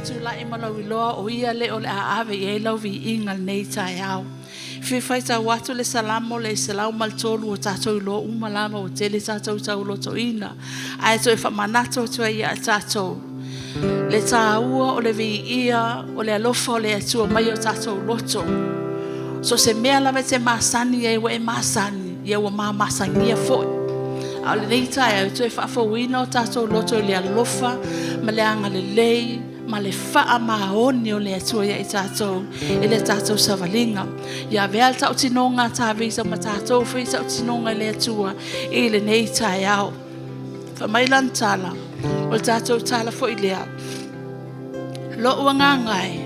Tulai ma lou iloa o ia le o le a ave i ai lau viiga lenei taeao. Fia faitau atu le Salamo le 103 ua tatou iloa uma lava ua tele tatou taulotoina. Ae toe faamanatu atu ai ia tatou le taua o le viia o le alofa o le Atua mai o tatou loto. So o se mea lava e te masani ai ua e masani, ia ua mamasagia foi. A o lenei taeao e toe faafouina o tatou loto i le alofa ma le agalelei ma le faamaoni o le Atua ia i tatou i le tatou savaliga. Ia avea le tautinoga a Tavita ma tatou fai tautinoga i le Atua i lenei taeao. Fai mai lana tala, o le tatou tala foi lea, Lo'u agaga e,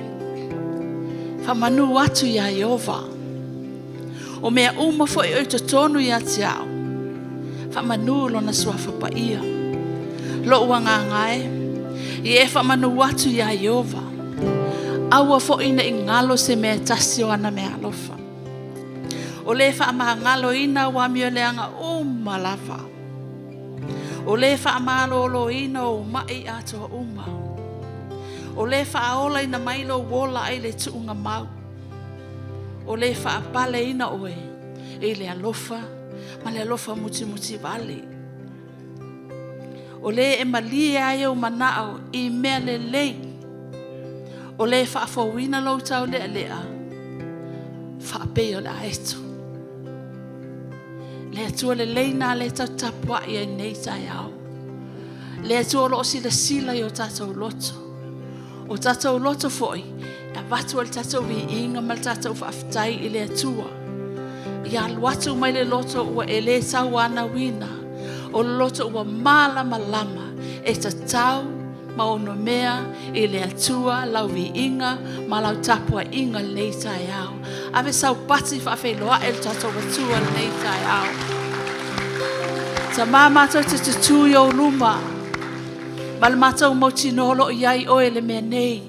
faamanu atu iā Ieova. O mea uma foi o i totonu ia te au, faamanu lona suafa paia. Lo'u agaga e, ia e faamanu atu iā Ieova. Aua foi ne i galo se mea e tasi o ana meaalofa. O lē faamagaloina au amioleaga uma lava. O lē faamaloloina ou ma'i atoa uma. O lē faaolaina mai lou ola ai le tuuga mau. O lē faapaleina oe i le alofa ma le alofa mutimutivale. O lē e malie ai ou manao i mea lelei. O lē faafouina lou taulealea faapei o le aeto. Le Atua lelei nā lea tatou tapuai ai nei taeao. Le Atua o lo o silasila i o tatou loto. O tatou loto foi, e avatu ai le tatou viiga ma le tatou faafetai i le Atua. Ia alu atu mai le loto ua e le tauanauina, o le loto ua malamalama e tatau ma onomea i le Atua lau viiga ma lau tapuaiga lenei taeao. Ave sau pati faafeiloai le tatou Atua lenei taeao. Tamā matou te tutū i ou luma ma le matou mautinoa o lo o i ai oe le mea nei.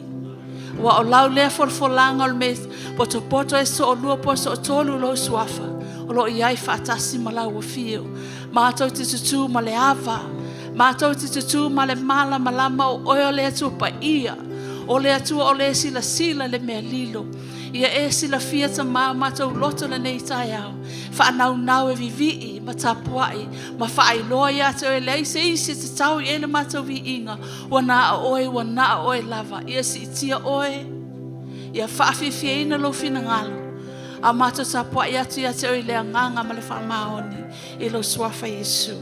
Ua o lau lea folafolaga o le mea potopoto e soolua po o sootolu lou suafa o lo o i ai faatasi ma lau afio. Matou te tutū ma le ava, matou te tutū ma le malamalama o oe o le Atua paia, o le Atua o le silasila le mea lilo. Ia e silafia Tamā o matou loto lenei taeao, faanaunau e vivii ma tapuai ma faailoa ia te oe leai se isi e tatau i ai le matou viiga, ua na o oe, ua na o oe lava. Ia siitia oe, ia faafiafiaina lou finagalo, a matou tapuai atu ia te oe i le agaga ma le faamaoni i lou suafa Iesu.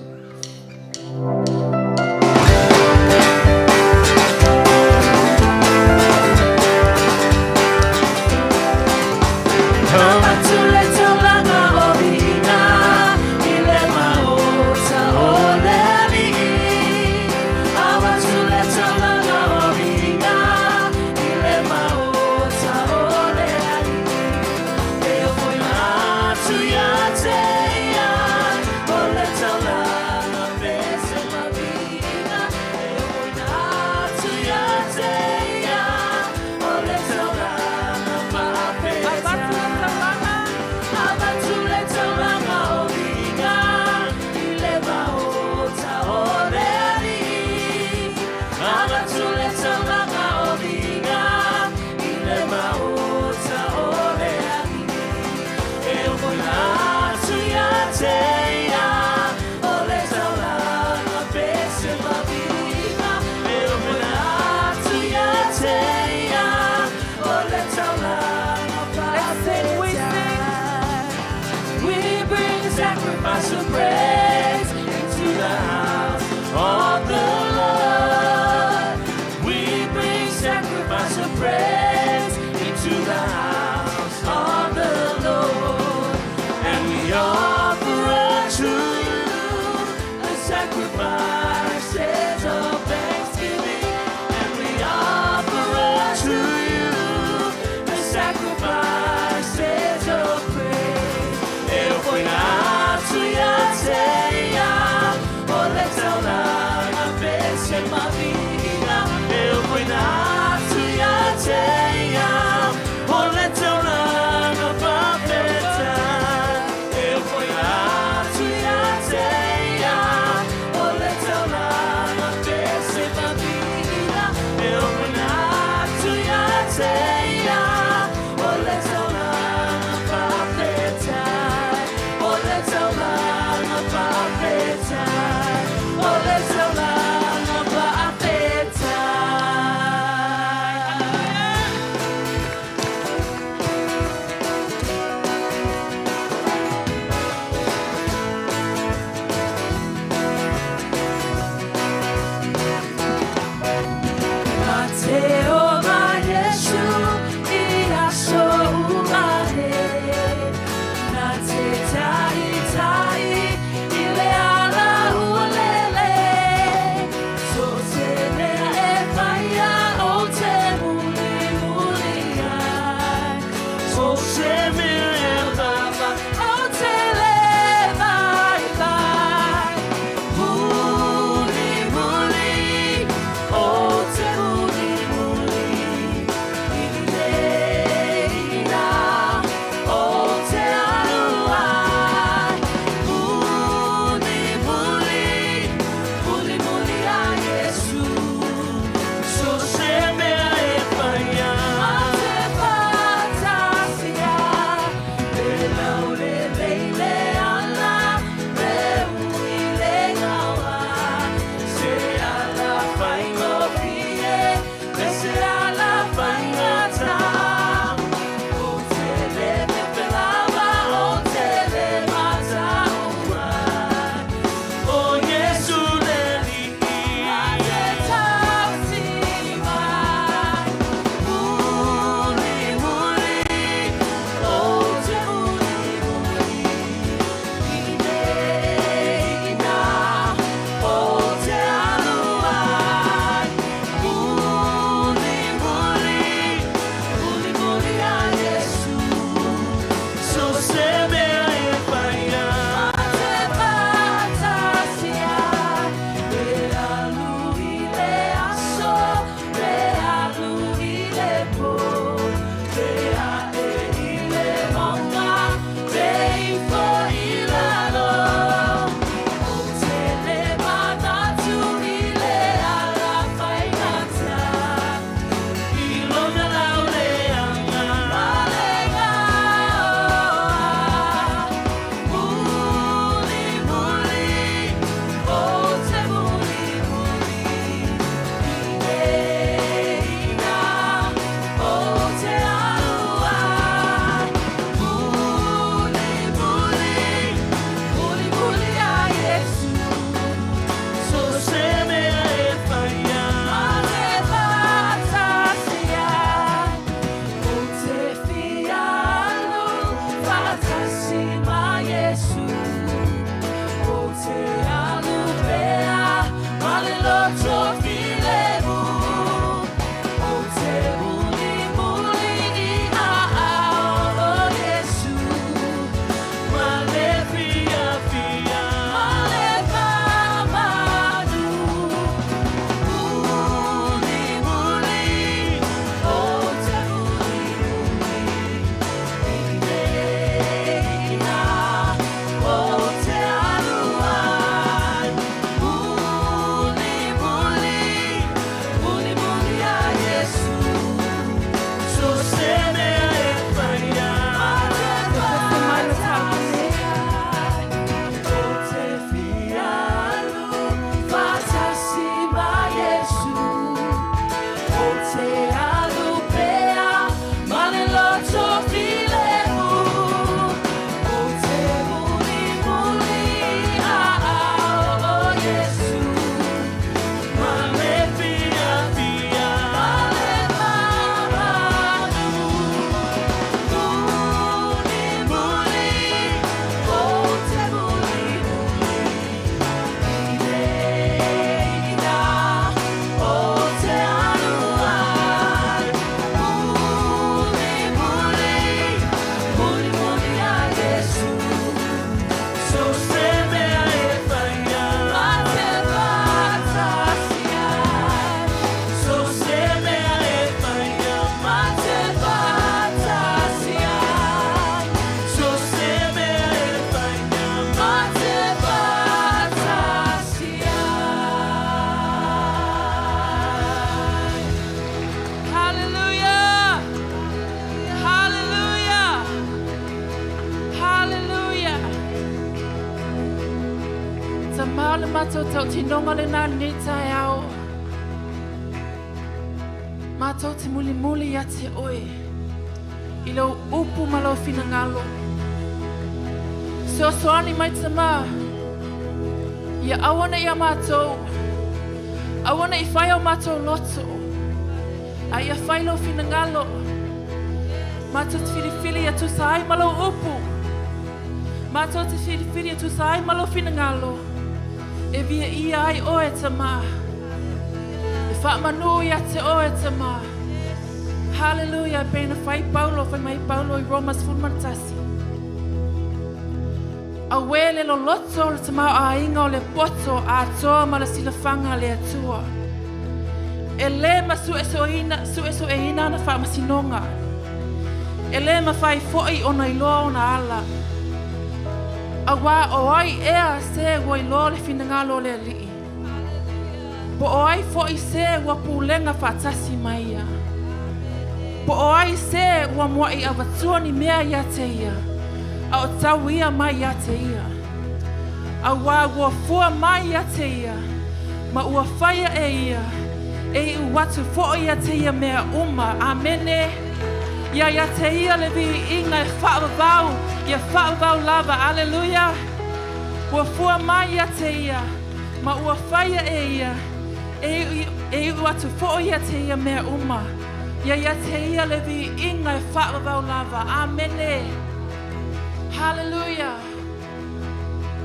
Tautinoga lena lenei taeao. Matou te mulimuli ia te oe i lou upu ma lou finagalo. Fesoasoani mai Tamā, ia aua ne i a matou, aua ne i fai o matou loto, a ia fai lou finagalo. Matou te filifili ia tusa ai ma lou upu. Matou te filifili e tusa ai ma lou finagalo, e viiia ai oe e Tamā. E faamanu ia te oe e Tamā. Haleluia, e pei ona fai Paulo, fai mai Paulo i Roma 11. Auē le loloto o le tamaoaiga o le poto atoa ma le silafaga a le Atua. E lē ma suesueina, suesueina ana faamasinoga. E lē mafai foʻi ona iloa ona ala. Auā o ai ea se ua iloa le finagalo o le Alii? Po o ai foʻi se ua pulega faatasi ma ia? Po o ai se ua muaʻi avatua ni mea ia te ia, a o tau ia mai ia te ia? Auā ua fua mai ia te ia, ma ua faia e ia, e iu atu foʻi ia te ia mea uma. Amene. Ia ia te ia le viiga e faavavau, ia faavavau lava. Aleluia. Ua fua mai ia te ia, ma ua faia e ia, e e iu atu foʻi ia te ia mea uma. Ia ia te ia le viiga e faavavau lava. Amene. Haleluia.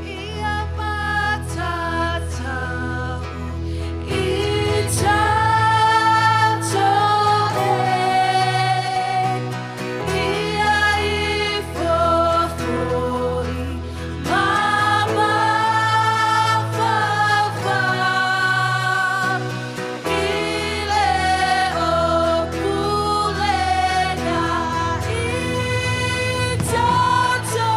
Ia matatau i tatou e, ia ifo foi ma mafaufau i le o pulega i tatou.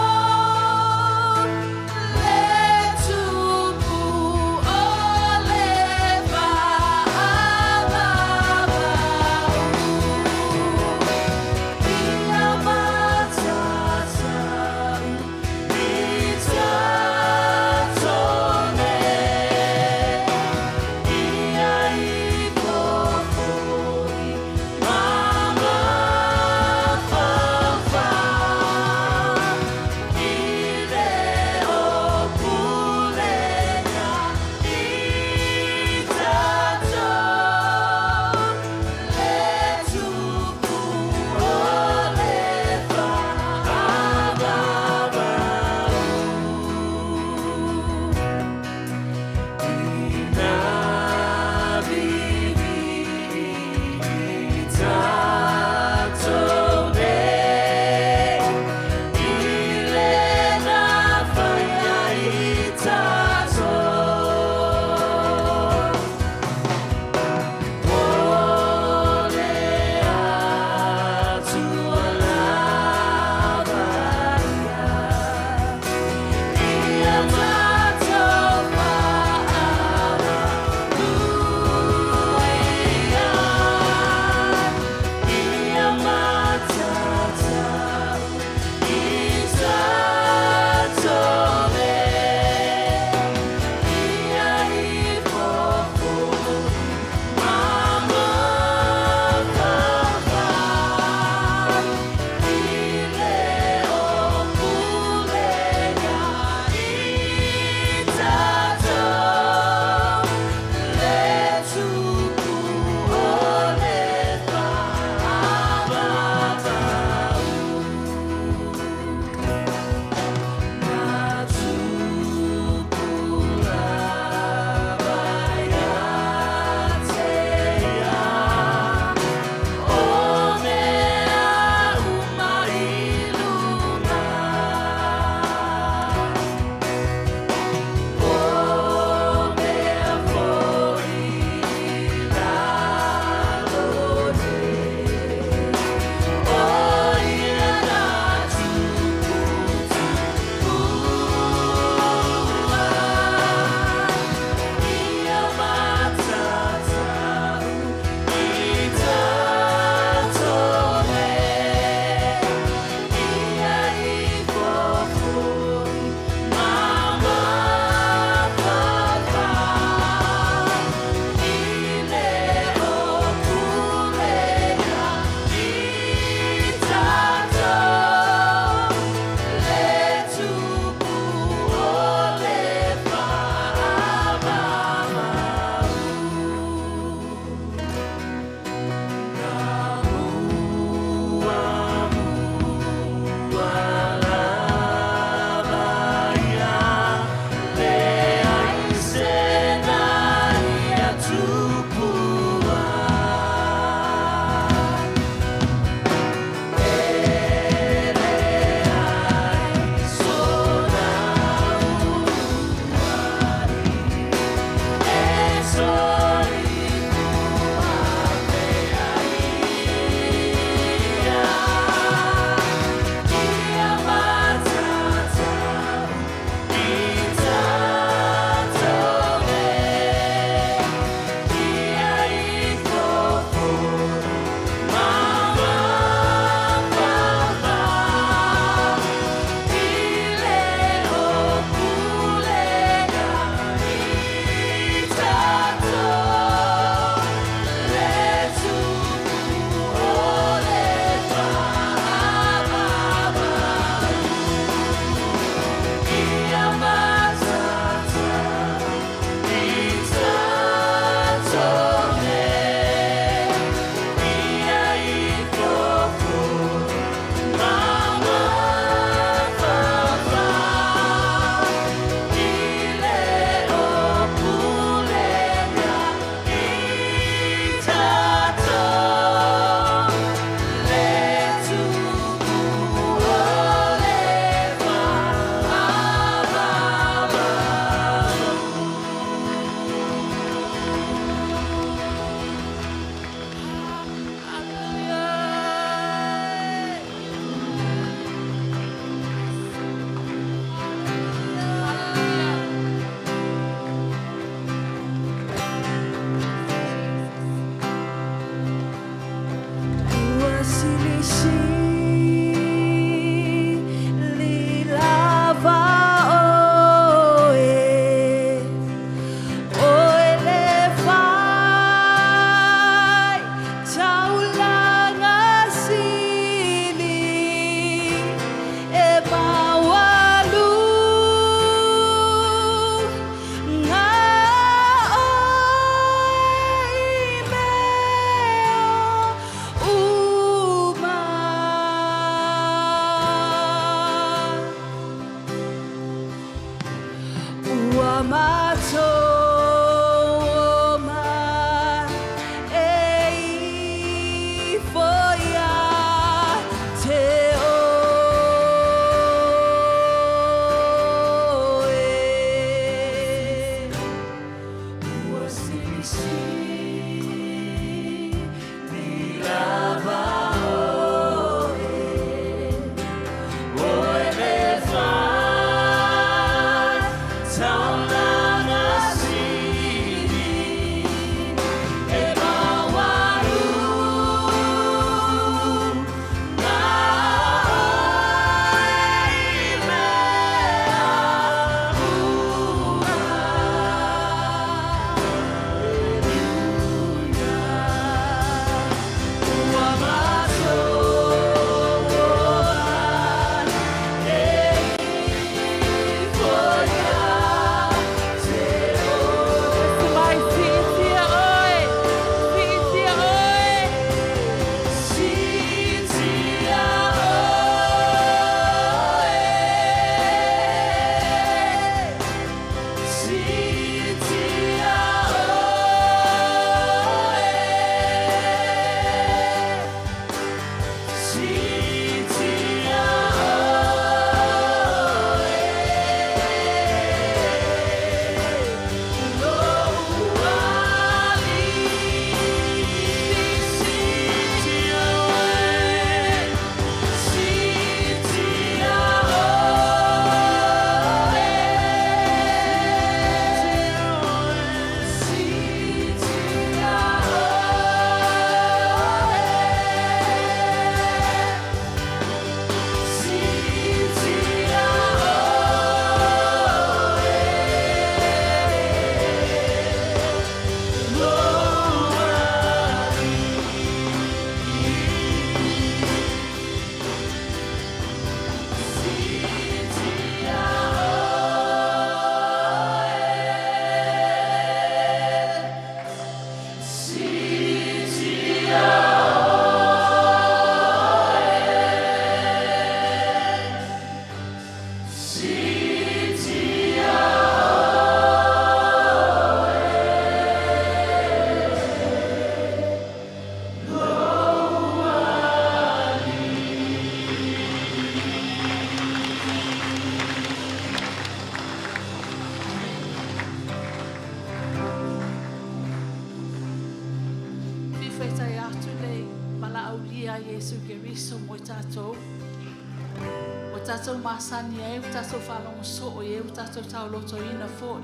Masani ai o tātou whalongo so o e o tātou tauloto ina foi.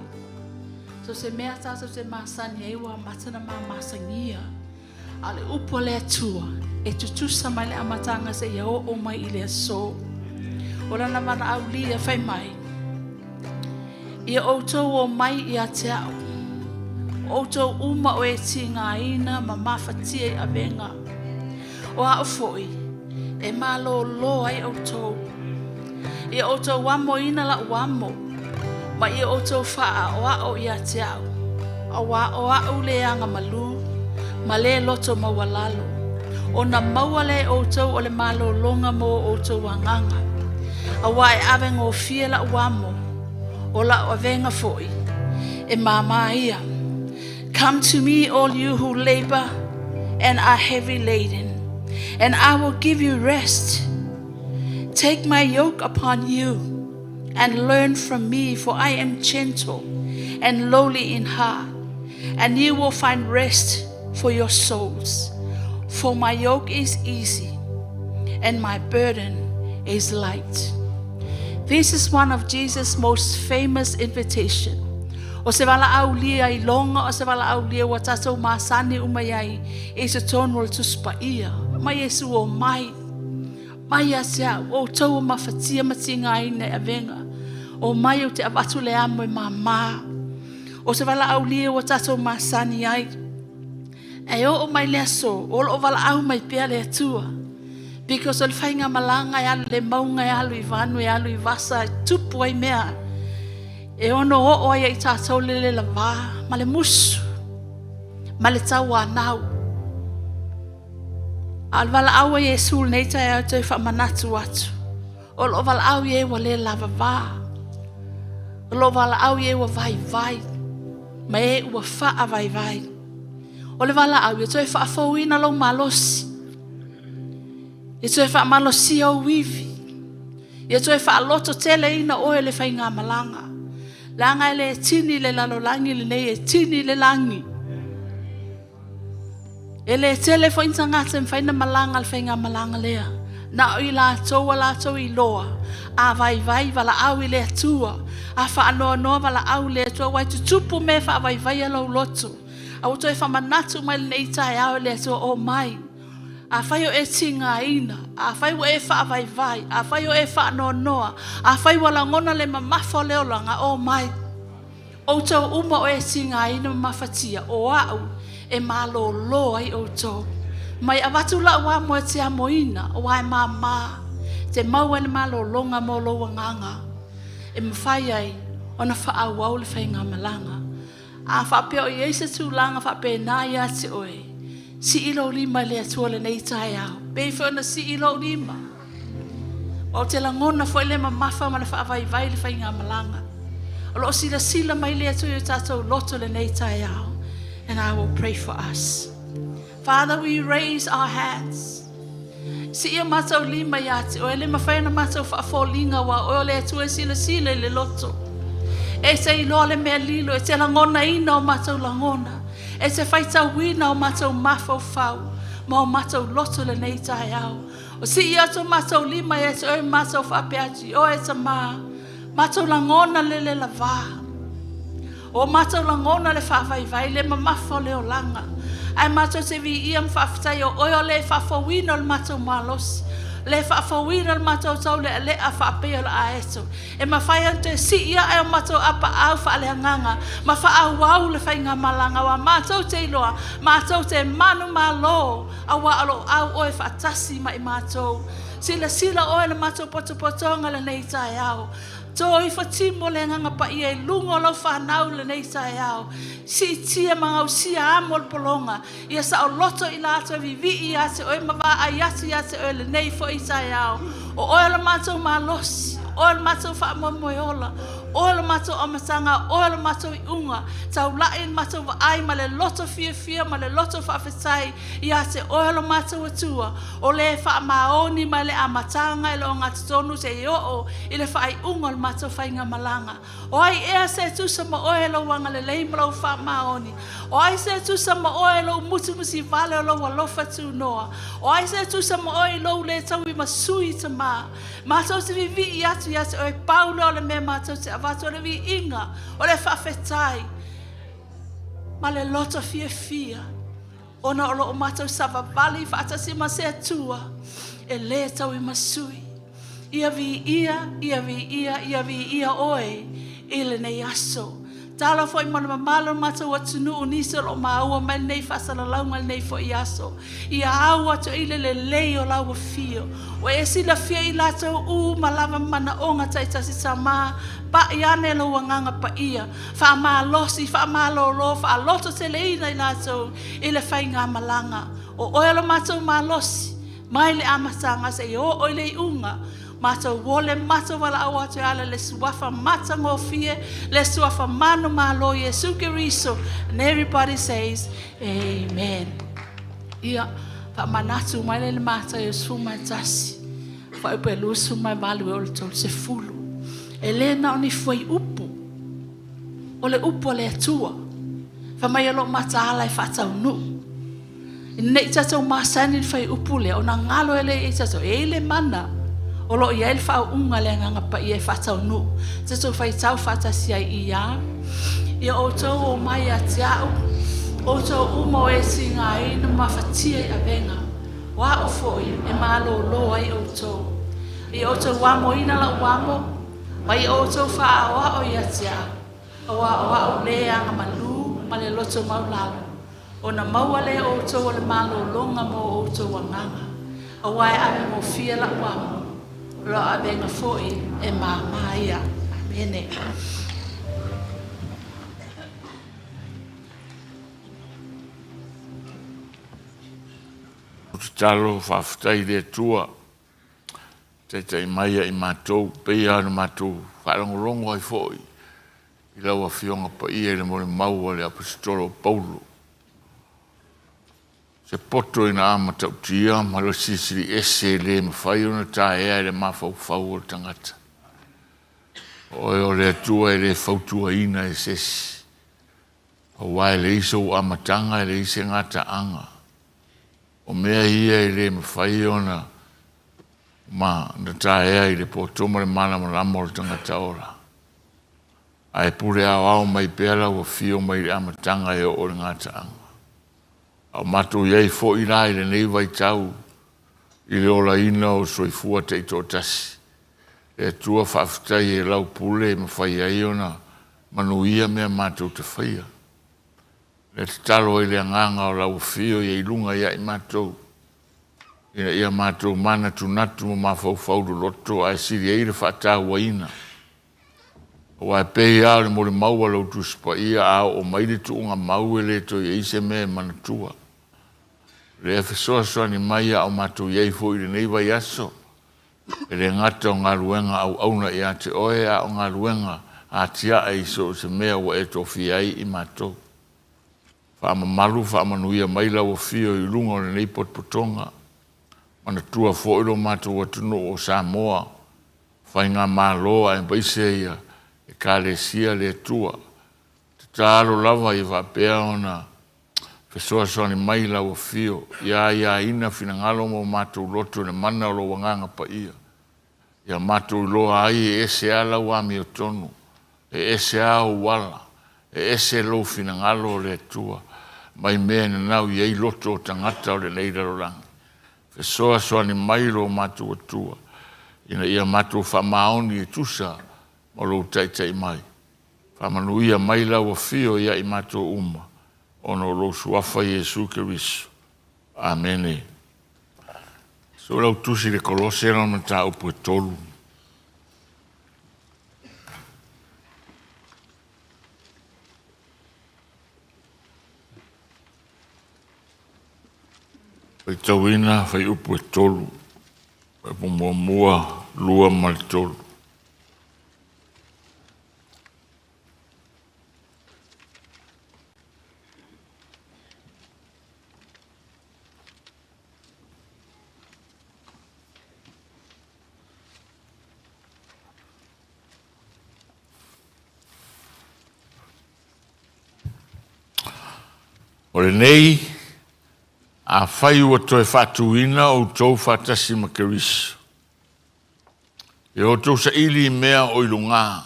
So se mea tātou te masani ai ua matana ma masangia. A le upo le atua e tutusa mai le amatanga se ia o o mai i le aso. O lana mana aulia whai mai. Ia outou o mai i a te au. Outou uma o e ti ngā ina ma mawhatia i awenga. O a o foi, e malo loa ai outou. Ia outou amo ina la uamo. Ma ia outou whaa o a o ia te au. O a o a ule anga malu. Ma le loto maualalo. O na maua le outou o le malo longa mo outou anganga. A wa e ave ngō la uamo. O la o avenga foi. E māmā ia. Come to me, all you who labor and are heavy laden, and I will give you rest. Take my yoke upon you and learn from me, for I am gentle and lowly in heart, and you will find rest for your souls. For my yoke is easy and my burden is light. This is one of Jesus' most famous invitations. O se wala aulia i longa, o se wala aulia wa tātou masani umai ai, e se tonu o le tuspa ia. Mai Yesu o mai, mai a te au, o tau o mawhatia matinga ai nei avenga. O mai o te awatu le amo e māmā. O se wala aulia wa tātou masani ai. E o o mai le aso, o lo o wala au mai pea le atua. Because o le whainga malanga e alu le maunga e alu i vanu e alu i vasa e tupu ai mea. E ono o o ai i tātou lele la vā, ma le musu, ma le tau anau. A le wala au e Yesu nei tai au tau wha manatu atu. O lo wala au e wa le lava vā. O loo valaau i e ua vaivai ma e ua faavaivai. O le valaau ia toe faafouina lou malosi. Ia toe faamalosia ou ivi. Ia toe faalototeleina oe le faigamalaga. Leaga e le tini le lalolagi lenei, e tini le lagi. E le tele foi ni tagata e mafai ona malaga le faigamalaga lea. Na o i latou a latou iloa, a vaivai valaau i le Atua, a faanoanoa valaau i le Atua, aua e tutupu mea e faavaivaia lou loto. A ua toe faamanatu mai lenei taeao e le Atua, omai. Afai o e tigaina, afai ua e faavaivai, afai o e faanoanoa, afai ua lagona le mamafa o le olaga, omai. Outou uma o e tigaina ma mafatia, o au e malōlō ai outou. Mai avatu lau amo e te amoina, aua e māmā, te maua ai le malōlōga mo lou agaga, e mafai ai ona faaauau le faigamalaga. A faapea o i ai se tulaga faapena ia te oe, sii lou lima i le Atua lenei taeao, pei foi ona sii lou lima. Ou te lagona foi le mamafa ma le faavaivai le faigamalaga. O lo o silasila mai le Atua i o tatou loto lenei taeao. And I will pray for us. Father, we raise our hands. Sii o matou lima ia te oe, le mafai ona matou faafoliga aua o oe o le Atua e silasila i le loto. E te iloa le mea lilo, e te lagonaina o matou lagona, e te faitauina o matou mafaufau ma o matou loto lenei taeao. O sii atu o matou lima ia te oe matou faapea atu i oe e Tamā, matou lagona le le lavā. O matou lagona le faavaivai, le mamafa o le olaga. Ae matou te viia ma faafetai o oe o le faafouina o le matou malosi, le faafouina o le matou taulealea faapei o le aeto. E mafai ona toe sii ae o matou apaau faaleagaga ma faaauau le faigamalaga aua matou te iloa, matou te manumalo aua o lo o au oe faatasi ma i matou. Silasila oe le matou potopotoga lenei taeao. To ifo timo le Agaga Paia i luga o lau fanau lenei taeao. Siitia ma gausia amo le pologa, ia saoloto i latou e vivii ia te oe ma vaai atu ia te oe lenei foi taeao. O oe o le matou malosi, o oe o le matou faamoemoe ola, o oe o le matou amataga, o oe o le matou iuga. Taulai le matou vaai ma le loto fiafia ma le loto faafetai ia te oe o le matou Atua, o le faamaoni mai le amataga i le ogatotonu seia oo i le faaiuga o le matou faigamalaga. O ai ea se tusa ma oe lou agalelei ma lou faamaoni? O ai se tusa ma oe lou musumusi vale o lou alofa tunoa? O ai se tusa ma oe i lou le tauimasui Tamā? Matou te vivii atu ia te oe, pau lea o le mea matou te avatu o le viiga, o le faafetai ma le loto fiafia ona o lo o matou savavali faatasi ma se Atua e lē tauimasui. Ia viia, ia viia, ia viia oe i lenei aso. Talo foi mo le mamalu o le matou atunuu nisi o lo o maua mai lenei faasalalauga lenei foi aso. Ia au atu i le lelei o lau afio. Ua e silafia i latou uma lava manaoga taitasi Tamā, pai ane lou Agaga Paia, faamalosi, faamalōlō, faalototeleina i latou i le faigamalaga. O oe o le matou malosi, mai le amataga seia oo i le iuga. Matou ole, matou valaau atu e ala i le suafa matagofie, le suafa manumalo Iesu Keriso. And everybody says, Amen. Ia, faamanatu mai le Mataio 11, fuaiupu e 28 e oo i le 30. E le na o ni fuaiupu, o le upu a le Atua. Fai mai o loo mataala e faataunuu. Ina ne i tatou masani i le fuaiupu lea, ona galo e le i tatou, e i ai le mana o lo o i ai le faauuga a le Agaga Paia e faataunuu. Tatou faitau faatasi ai ia. Ia outou o mai ia te au, outou uma o e tigaina ma mafatia i avega, o au foi e malōlō ai outou. Ia outou amoina lau amo, ma ia outou faaoao ia te au, aua o au le agamalu ma le loto maulalo, ona maua lea o outou o le malōlōga mo outou agaga, aua e avegofie lau amo, o lau avega foi e māmā ia. Amene. O tatalo faafetai i le Atua, taitai mai ia i matou, pei lava ona matou faalogologo ai foi. i lau Afioga Paia i le molimau a le Aposetolo o Paulo. Se poto ina a matautia ma le silisili ese e le mafai ona taea e le mafaufau o le tagata. O oe o le Atua e le fautuaina e se isi, aua e leai sou amataga e leai se gataaga. O mea ia e le mafai ona ma na taea i le poto ma le malamalama o le tagata ola. Ae pule aoao mai pea lau afio mai le amataga e oo i le gataaga. A o matou i ai foi la i lenei vaitau i le olaina o soifua taitoatasi, le Atua faafetai e lau pule e mafai ai ona manuia mea matou te faia. Le tatalo ai le agaga o lau afio ia i luga ia i matou, ina ia matou manatunatu ma mafaufau loloto ae sili ai le faatauaina. Aua e pei lava o le molimau a lau Tusi Paia, a oo mai le tuugamau e le toe i ai se mea e manatua. Lea fesoasoani mai a o matou i ai foi i lenei vaiaso, e le gata o galuega auauna ia te oe, a o galuega atiae i so o se mea ua e tofia ai i matou. Faamamalu faamanuia mai lau afio i luga o lenei potopotoga. Manatua foi lo matou atunuu o Samoa, faigamalo aemaise ia Ekalesia le Atua. Tatalo lava ia faapea ona fesoasoani mai lau afio ia aiaina finagalo ma o matou loto i le mana o lou Agaga Paia. Ia matou iloa ai e ese lava lau amiotonu, e ese lava ou ala, e ese lou finagalo o le Atua, mai mea e nanau i ai loto o tagata o lenei lalolagi. Fesoasoani mai lo matou Atua, ina ia matou faamaoni e tusa ma lou taitai mai. Faamanuia mai lau afio ia i matou uma, ona o lou suafa Iesu Keriso. Amene. So lau tusi le Kolose lona mataupu e 3. Faitauina fuaiupu e 3, fuaiupu 1, 2 ma le 3. O lenei, afai ua toe faatuina outou faatasi ma Keriso, e outou saili i mea o i luga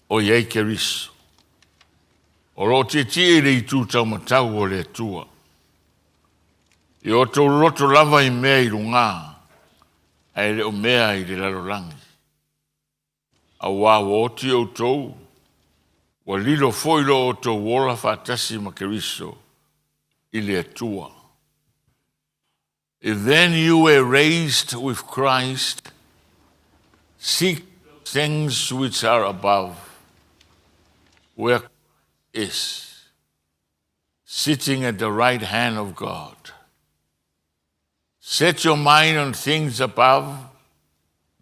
o i ai Keriso, o lo o tietie i le itu taumatau o le Atua. E outou loto lava i mea i luga, ae le o mea i le lalolagi. Aua ua oti outou, ua lilo foi lo outou ola faatasi ma Keriso i le Atua. If then you were raised with Christ, seek things which are above, where Christ is, sitting at the right hand of God. Set your mind on things above,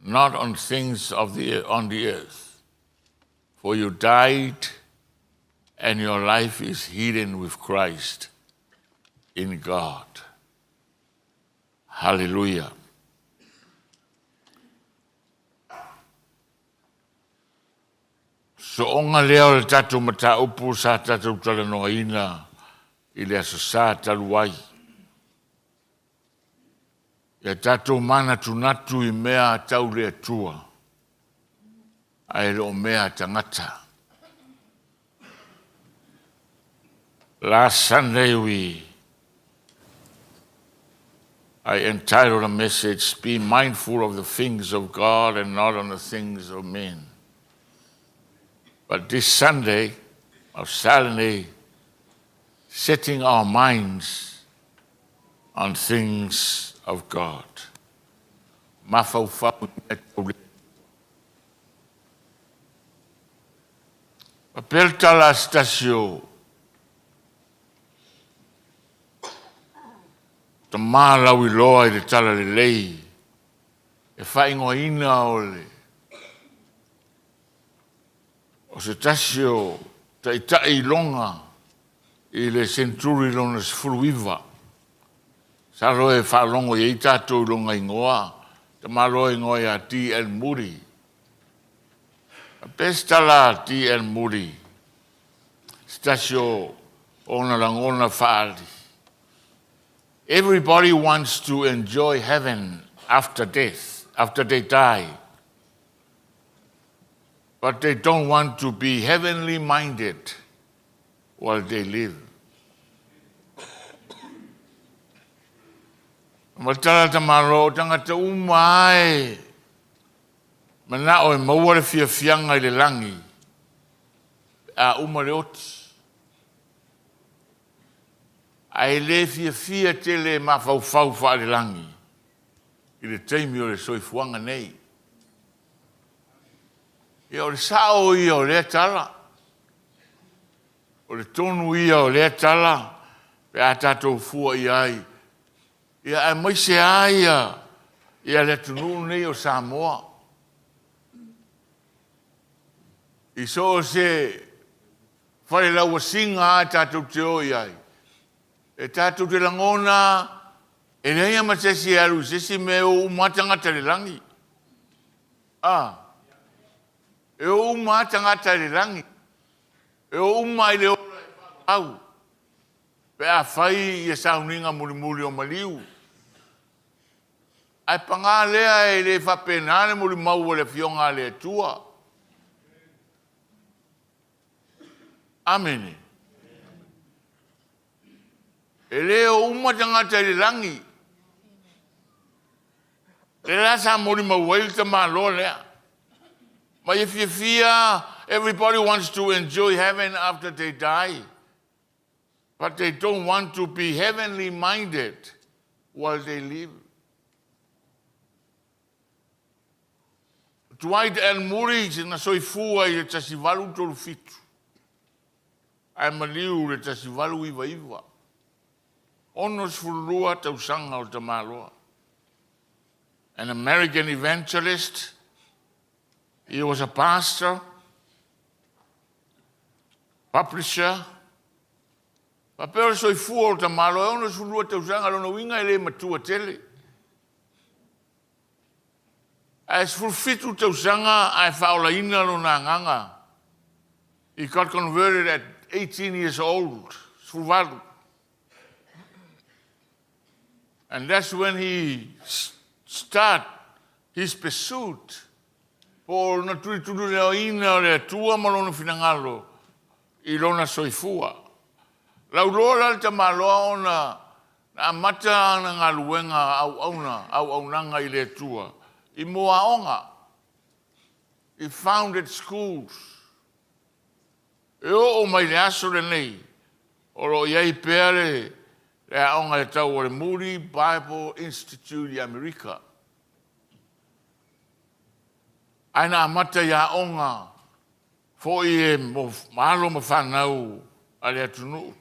not on things of the, on the earth. For you died, and your life is hidden with Christ in God. Hallelujah. Soonga lea o le tatou mataupu sa tatou talanoaina i le Aso Sa talu ai. Ia tatou manatunatu i mea tau le Atua, ae le o mea tagata. Last Sunday I entitled a message, Be Mindful of the Things of God and Not on the Things of Men. But this Sunday, or Saturday, setting our minds on things of God. Mafaufau i mea tau le Faapea le tala a se tasi o tama lauiloa i le talalelei e faaigoaina o le O se tasi o taitai iloga i le senturi lona 19. Masalo e faalogo i ai tatou i lona igoa, tamaloa igoa ia D.L. Moody. Faapea se tala a D.L. Moody, se tasi o ona lagona faaali. Everybody wants to enjoy heaven after death, after they die. But they don't want to be heavenly minded while they live. Ma tala tamalo o tagata uma ai manao e maua le fiafiaga i le lagi a uma le oti. Ae le fiafia tele e mafaufau faalelagi i le taimi o le soifuaga nei. Ia o le sao ia o lea tala. O le tonu ia o lea tala pe a tatou fua i ai. Ia aemaise lava ia ia le atunuu lenei o Samoa. I so o se falelauasiga lava tatou te o i ai, e tatou te lagona e leai lava ma se isi e alu i se isi mea, e o uma lava tagata i le lagi. A, e o uma lava tagata i le lagi. E o uma i le ola e faavavau pe a fai ia sauniga mulimuli o maliu. Ae paga lea e le faapena le molimau a le Afioga a le Atua. Amene. E le o uma tagata i le lagi. Lea la sa molimau ai le tamaloa lea. Ma ia fiafia, everybody wants to enjoy heaven after they die. But they don't want to be heavenly minded while they live. Dwight L. Moody na soifua i le 1837. Ae maliu i le 1899. 62 tausaga o le tamaloa. An American evangelist. He was a pastor, publisher. Faapea o le soifua o le tamaloa, e 62 tausaga, lona uiga e le matua tele. Ae 17 tausaga ae faaolaina lona agaga. He got converted at 18 years old, 18. And that's when he start his pursuit po o na tulituliloaina o le Atua ma lona finagalo i lona soifua. Lauloa la le tamaloa ona na amata ana galuega auauna, auaunaga i le Atua i moaoga. He founded schools. E oo mai le aso lenei, o lo o i ai pea le aoga e tau o le Moody Bible Institute i Amerika. Ae na amata i aoga foi e mo alo ma fanau a le atunuu.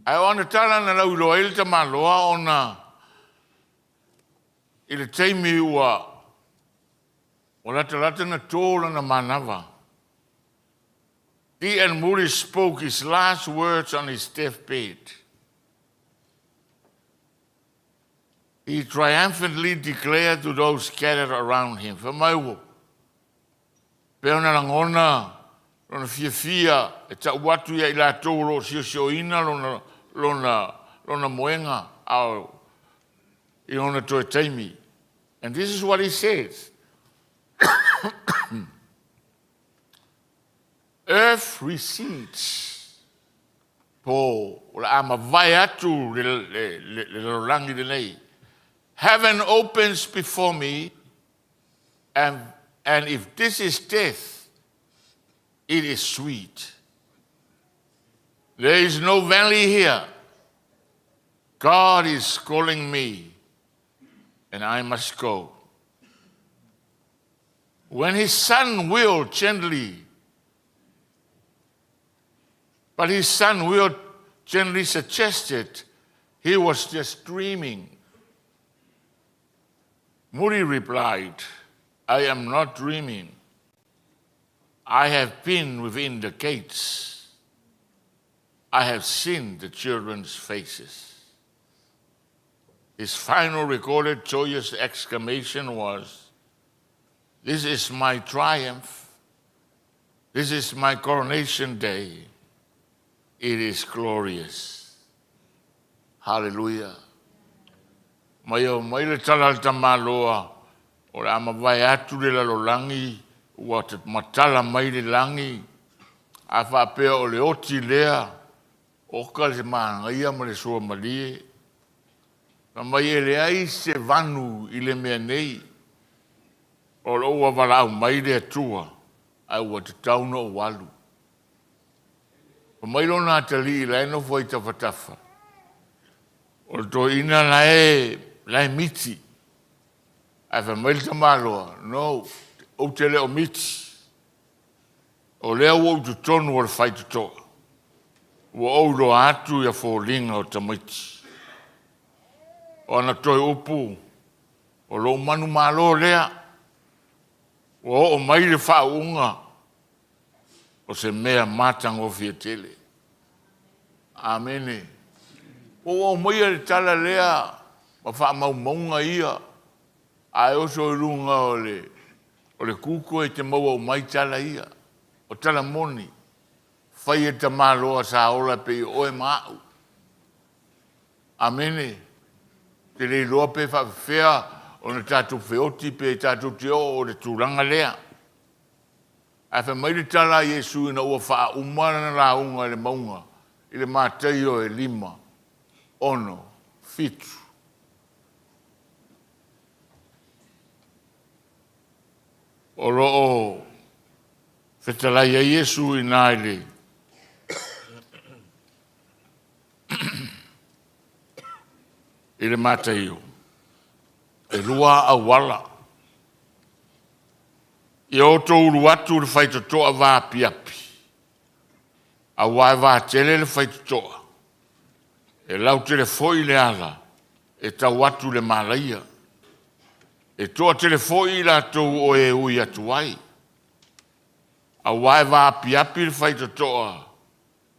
Ae o ana tala na lauiloa ai le tamaloa ona i le taimi ua latalata na tō lana manava. D.L. Moody spoke his last words on his deathbed. He triumphantly declared to those gathered around him, Fai mai ua pei ona lagona lona fiafia e tau atu ia i latou o lo o siosioina lona, lona, lona moega a i ona toe taimi. And this is what he says. Earth recedes. Po o le a mavae atu le, le, le, le lalolagi lenei. Heaven opens before me, and if this is death, it is sweet. There is no valley here. God is calling me, and I must go. When his son Will gently, but his son Will gently suggested he was just dreaming. Moody replied, I am not dreaming. I have been within the gates. I have seen the children's faces. His final recorded joyous exclamation was, This is my triumph. This is my coronation day. It is glorious. Hallelujah. Mai o mai le tala a le tamaloa, o le a mavae atu le lalolagi, ua matala mai le lagi, a faapea o le oti lea, oka le manaia ma le suamalie. Fai mai e leai se vanu i le mea nei, o lou ua valaau mai le Atua, ae ua tatau ona ou alu. Fai mai lona atalii la e nofo ai tafatafa, o le toeaina la e, la e miti. Ae fai mai le tamaloa, no, ou te le o miti. O lea ua ou i totonu o le faitotoa. Ua ou iloa atu ia foliga o tamaiti. O ana toe upu, o lou manumalo lea, ua oo mai le faauuga o se mea matagofie tele. Amene. Ua ou aumaia le tala lea ma faamaumauga ia, a e oso i luga o le, o le Google e te maua uma ai tala ia. O tala moni, fai e tamaloa sa ola pei o oe ma a'u. Amene. Ou te le iloa pe faapefea ona tatou feoti pe tatou te oo i le tulaga lea. Ae fai mai le tala a Iesu ina ua faauma lana lauga i le mauga i le Mataio e 5, 6, 7. O lo o fetalai ai Iesu i ina i le i le Mataio, e lua auala. Ia outou ulu atu i le faitotoa vaapiapi, aua e vatele le faitotoa, e lautele foi le ala e tau atu i le malaia. E toatele foi i latou o e ui atu ai, aua e vaapiapi le faitotoa,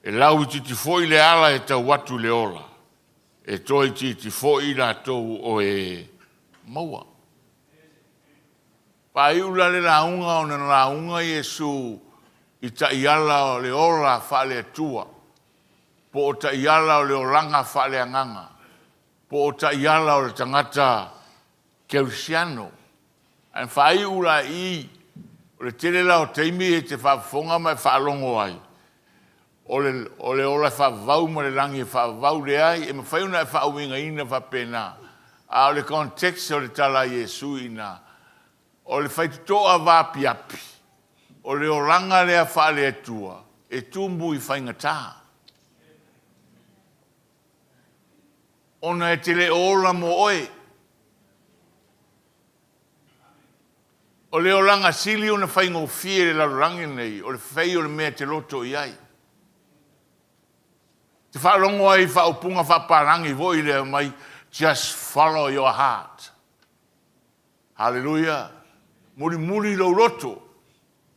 e lauitiiti foi le ala e tau atu i le ola, e toaitiiti foi i latou o e maua. Faaiu la le lauga ona na lauga Iesu i taiala o le ola faale-Atua, po o taiala o le olaga faaleagaga, po o taiala o le tagata kerisiano. Ae faaiu la i i, o le tele la o taimi e te faafofoga ma e faalogo ai, o le, o le ola e faavavau ma le lagi e faavavau, leai, e mafai ona e faauigaina faapena, a o le context o le tala a Iesu i ina, o le faitotoa vaapiapi, o le olaga lea faale-Atua e tumu i faigata. Ona e te le o ola mo oe. O le olaga sili ona faigofie i le lalolagi lenei, o le fai o le mea e te loto i ai. E te faalogo ai i faaupuga faapapalagi foi lea mai, just follow your heart. Haleluia! Mulimuli lou loto.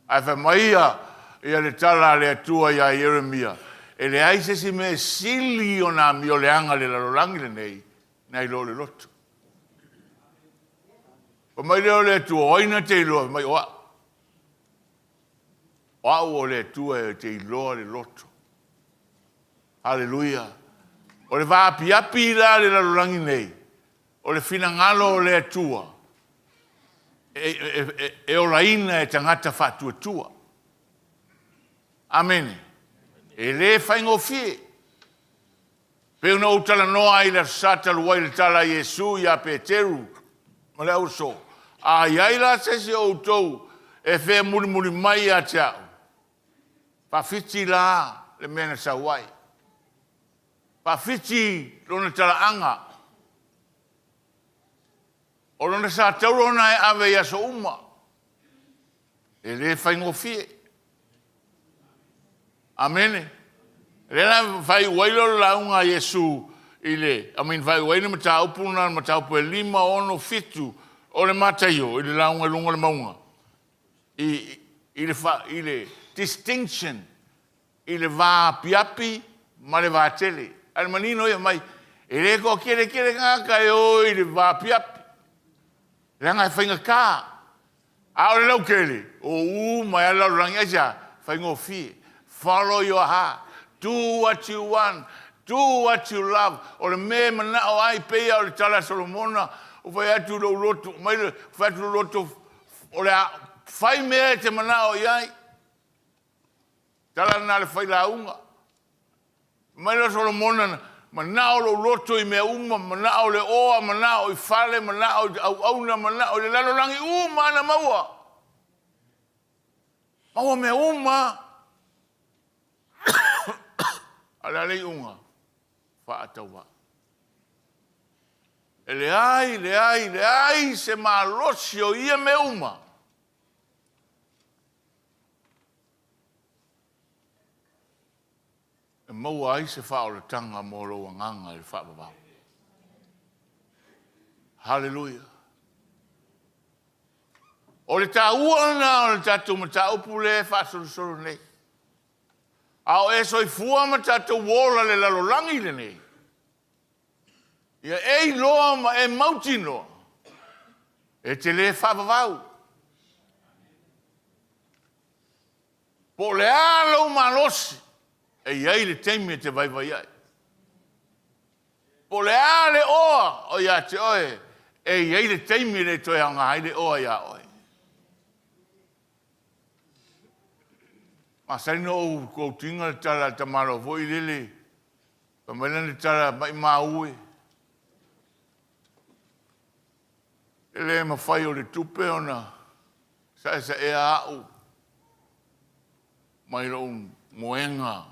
Ae fai mai ia, ia le tala a le Atua iā Ieremia, e leai se isi mea e sili ona amioleaga i le lalolagi lenei, nai lo le loto. Fai mai lea o le Atua, o ai na te iloa? Fai mai, o au. O au o le Atua e te iloa le loto. Haleluia! O le vaapiapi la i le lalolagi nei, o le finagalo o le Atua e, e, e, e olaina e tagata faatuatua. Amene. E le faigofie. Pei ona ou talanoa ai i le Aso Sa talu ai i le tala a Iesu iā Peteru ma le auaso, A i ai la se isi o outou e fea mulimuli mai ia te au, faafiti la le mea na sau ai. Faafiti lona talaaga. O lona satauro lena e ave i aso uma. E le faigofie. Amene. Lea la faaiu ai lea o le lauga a Iesu i le, I mean, faaiu ai le mataupu lena, le mataupu e 5, 6, 7. O le Mataio i le lauga i luga o le mauga, i, i, le, fa, i le distinction i le vaapiapi ma le vatele. A le manino ia mai, e le toatele tele tagata e o i le vaapiapi, leaga e faigata. A o le lautele, o uma ai lava le lalolagi. Aisea? Faigofie. Follow your heart. Do what you want. Do what you love. O le mea e manao ai, pei lava o le tala a Solomona, ua fai atu lou loto, mai le, fai atu lou loto, o le a fai mea e te manao i ai. Tala lena a le failauga. Mai lea o Solomona, manao lou loto i mea uma, manao le oa, manao i fale, manao i auauna, manao i le lalolagi uma na maua. Maua mea uma. A o le a le iuga? Faatauvaa. E leai, leai, leai se malosi o ia mea uma E maua ai se faaolataga mo lou agaga i le faavavau. Haleluia! O le taua lena o le tatou mataupu lea e faasolosolo nei. A o e soifua ma tatou ola i le lalolagi lenei, ia e iloa ma e mautinoa, e te le faavavau. Po o le a lou malosi, e i ai le taimi e te vaivai ai. Po o le a le oa o ia te oe, e i ai le taimi e le toe aoga ai le oa iā oe. Masani na ou quote ina le tala a le tamaloa foi lele, fai mai lana tala, maimau e, e le mafai o le tupe ona saesaea au mai lou moega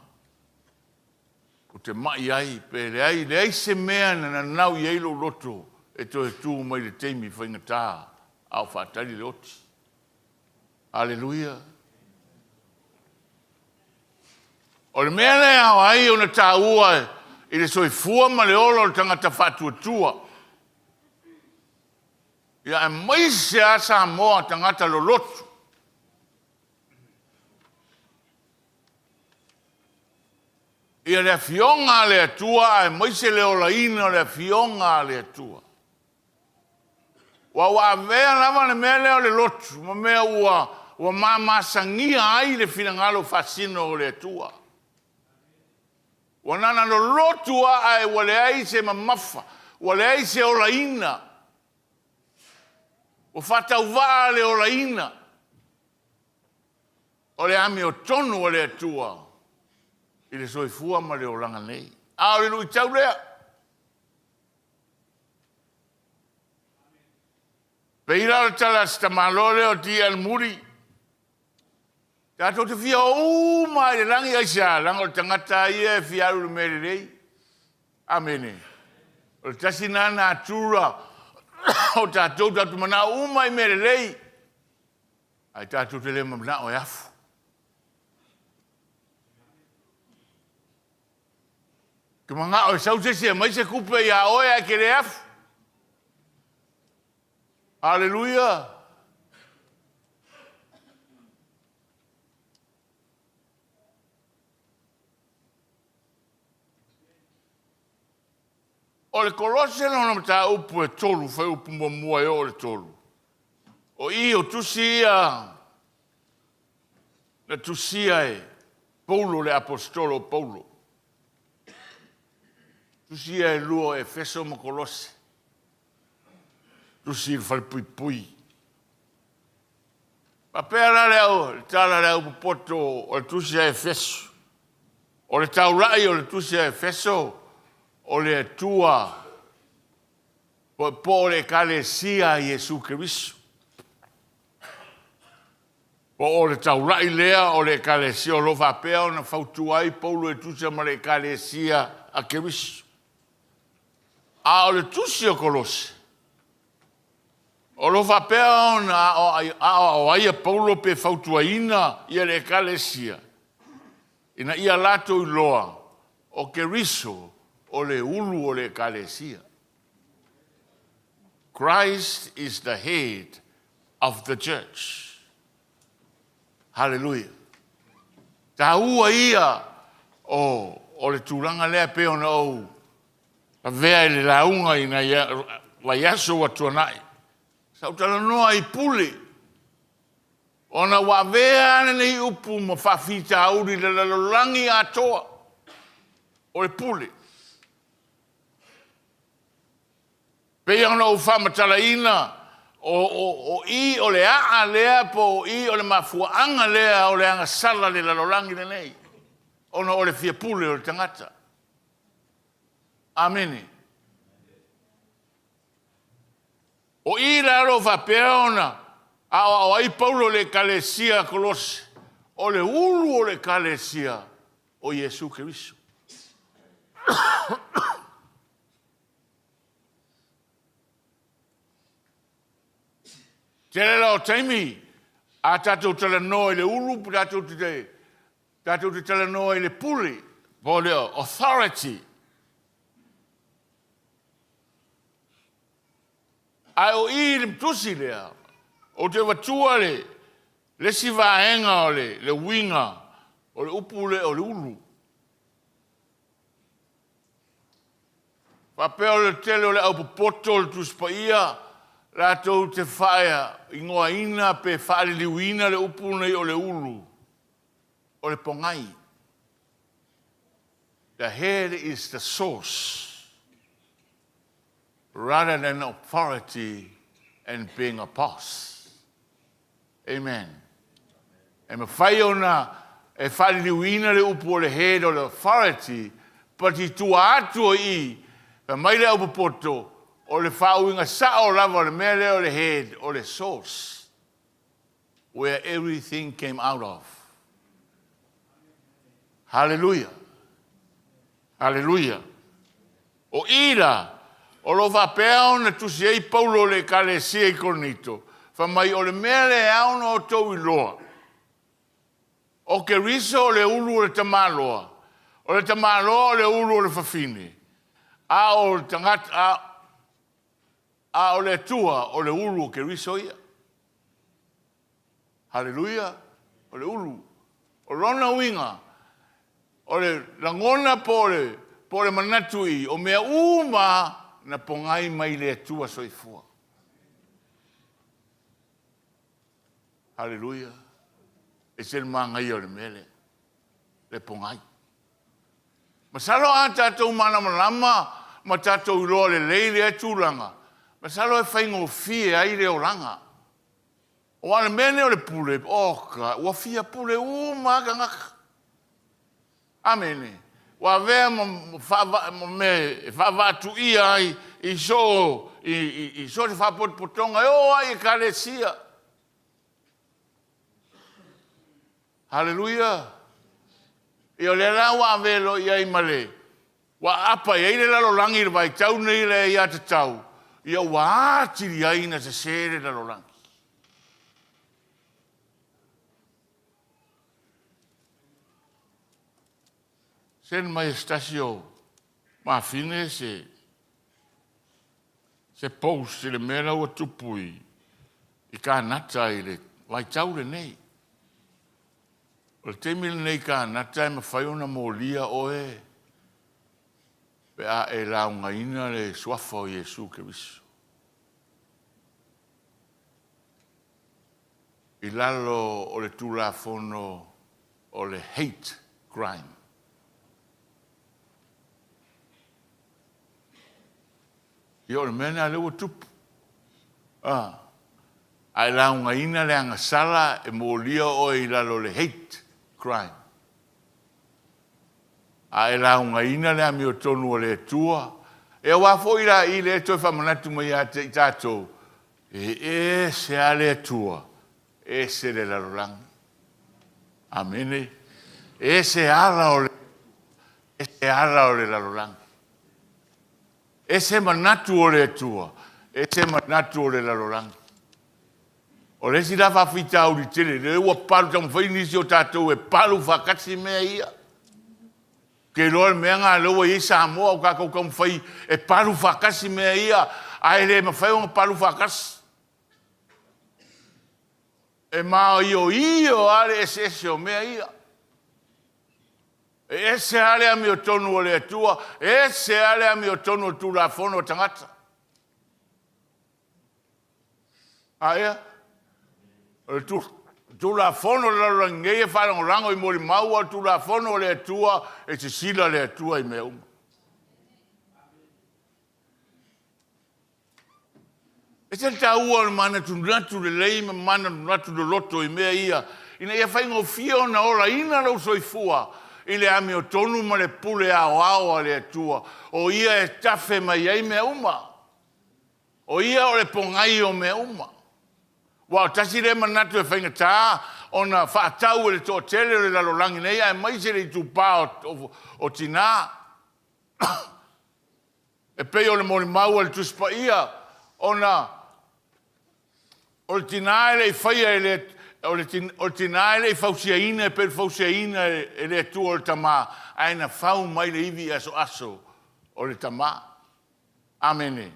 ou te mai ai, pe leai, leai se mea na nanau i ai lou loto e toe tu mai le taimi faigata a o faatali le oti. Aleluia! O le mea lea e ao ai ona taua i le soifua ma le ola o le tagata faatuatua, ia aemaise lava Samoa tagata lolotu. Ia le Afioga a le Atua aemaise le olaina o le Afioga a le Atua. Aua ua avea lava le mea lea o le lotu ma mea ua, ua mamasagia ai le finagalo faasino o le Atua. Ua na ona lolotu lava ae ua leai se mamafa, ua leai se olaina. Ua faatauvaa le olaina o le amiotonu a le Atua i le soifua ma le olaga nei. A o le luitau lea. Pei la o le tala a si tamaloa lea o DL Moody, Tatou te fia o uma lava i le lagi, aisea? Leaga o le tagata lava ia e fia alu i le mea lelei. Amene. O le tasi lena natura o tatou, tatou te manao uma i mea lelei, ae tatou te le manao e afu. Te manao e sau se isi e aumai se tupe ia oe ae te le afu. Aleluia! O le Kolose lona mataupu e tolu, fuaiupu muamua e oo i le tolu. O i o tusi ia na tusia e Paulo le Aposetolo o Paulo. Tusi ia e lua o Efeso ma Kolose. Tusi i le falepuipui. Faapea la le, au, le tala a le aupopoto o le tusi a Efeso. O le taulai o le tusi a Efeso, o le Atua po, po o le Ekalesia a Iesu Keriso. Po o le taulai lea o le Ekalesia o lo o faapea ona fautua ai Paulo e tusa ma le Ekalesia a Keriso. A o le tusi o Kolose, o lo o faapea ona aoao ai a Paulo pe fautuaina ia le Ekalesia ina ia latou iloa o Keriso o le ulu o le Ekalesia. Christ is the head of the church. Hallelujah. Taua ia o, o le tulaga lea pei ona ou avea i le lauga i nai vaiaso ua tuanai. Sa ou talanoa i pule. Ona ua avea lenei upu ma faafitauli i le lalolagi atoa o le pule. Pei ona ou faamatalaina, o i o le aa lea po o i o le mafuaaga lea o le agasala i le lalolagi lenei, ona o le fia pule o le tagata. Amene. O i la o lo o faapea ona aoao ai Paulo i le Ekalesia a Kolose, o le ulu o le Ekalesia o Iesu Keriso. Tele la o taimi a tatou talanoa i le ulu po tatou te, tatou te talanoa i le pule po o le authority. Ae o i i le tusi lea, ou te avatua le, le isi vaega o le, le uiga o le upu lea o le ulu. Faapea o le tele o le aupopoto o le Tusi Paia latou te faaigoaina pe faaliliuina le upu lenei o le ulu, o le pogai. The head is the source rather than authority and being a boss. Amen. E mafai ona e faaliliuina le upu o le head o le authority, but i tua atu o i i, fai mai le aupopoto, o le faauiga sao lava o le mea lea o le head, o le source, where everything came out of. Hallelujah. Hallelujah. O i la, o lo o faapea ona tusi ai Paulo i le Ekalesia i Korinito, fai mai o le mea lea e ao ona outou iloa, o Keriso o le ulu o le tamaloa, o le tamaloa o le ulu o le fafine, a o le tagata, a, a o le Atua o le ulu o Keriso ia. Haleluia! O le ulu. O lona uiga, o le lagona po o le, po o le manatu i, o mea uma na pogai mai le Atua soifua. Haleluia! E ese le manaia o le mea lea, le pogai. Masalo a tatou malamalama ma tatou iloa lelei lea tulaga, masalo e faigofie ai le olaga. Aua o le mea lenei o le pule, oka, ua fia pule uma lava tagata. Amene. Ua avea ma, ma mea e faavaatuia ai i so, i, i, i so se faapotopotoga e oo lava i ekalesia. Haleluia! Ia o lea la ua ave loa i ai ma le ua aapa i ai le lalolagi i le vaitau lenei i le aiatatau, ia ua atili ai ina sese le lalolagi. Send mai e se tasi o mafine se se post i le mea la ua tupu i, i Kanata i le vaitau lenei. O le taimi lenei i Kanata e mafai ona molia oe pe a e laugaina le suafa o Iesu Keriso. I lalo o le Tulafono o le Hate Crime. Ia o le mea lena lea ua tupu. A, a e laugaina le agasala e molia oe i lalo o le hate crime. A e laugaina le amiotonu a le Atua, e aua foi la i lea e toe faamanatu mai ia te i tatou, e ese lava le Atua, ese le lalolagi. Amene. Ese ala o le, ese ala o le lalolagi. Ese manatu o le Atua, ese manatu o le lalolagi. O le isi la faafitauli tele, lea ua palu taumafai nisi o tatou e palu faatasi mea ia. Ou te iloa le mea lena lea ua i ai Samoa, ua tatou taumafai e palu faatasi mea ia. Ae le mafai ona palu faatasi. E maioio lava le eseese o mea ia. E ese lava le amiotonu o le Atua, ese lava le amiotonu o le Tulafono a tagata. A ea? O le Tulafono o le lalolagi nei e faalagolago i molimau, a o le Tulafono o le Atua, e sisila le Atua i mea uma. E ese le taua o le manatunatu lelei ma manatunatu loloto i mea ia, ina ia faigofie ona olaina lou soifua i le amiotonu ma le pule aoao a le Atua, o Ia e tafe mai ai mea uma. O Ia o le pogai o mea uma. Aua o le tasi lea manatu e faigata ona faatau e le toatele o le lalolagi nei aemaise le itupa o tina. E pei o le molimau a le Tusi Paia, ona o le tina e le i faia e le o le tina e le i fausiaina e pei o le fausiaina e le Atua o le tama, ae na fau mai le ivi asoaso o le tama. Amene.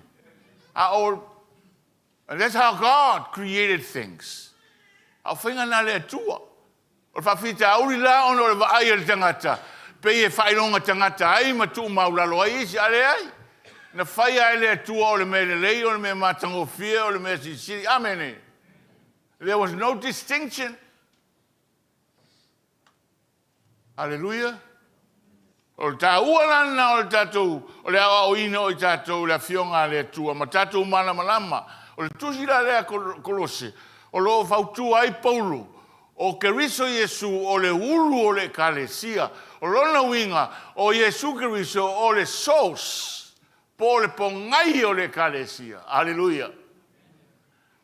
A o And that's how God created things. A o faiga lena a le Atua. O le faafitauli la ona o le vaai a le tagata, pei e faailoga tagata ai ma tuumaulalo ai isi, a leai. Na faia e le Atua o le mea lelei, o le mea matagofie, o le mea silisili. Amene. There was no distinction. Aleluia! O le taua la lena o le tatou, o le aoaoina o i tatou i le Afioga a le Atua ma tatou malamalama. O le tusi la lea a Kolose, o lo o fautua ai Paulo, o Keriso Iesu o le ulu o le Ekalesia. O lona uiga, o Iesu Keriso o le source, po o le pogai o le Ekalesia. Aleluia!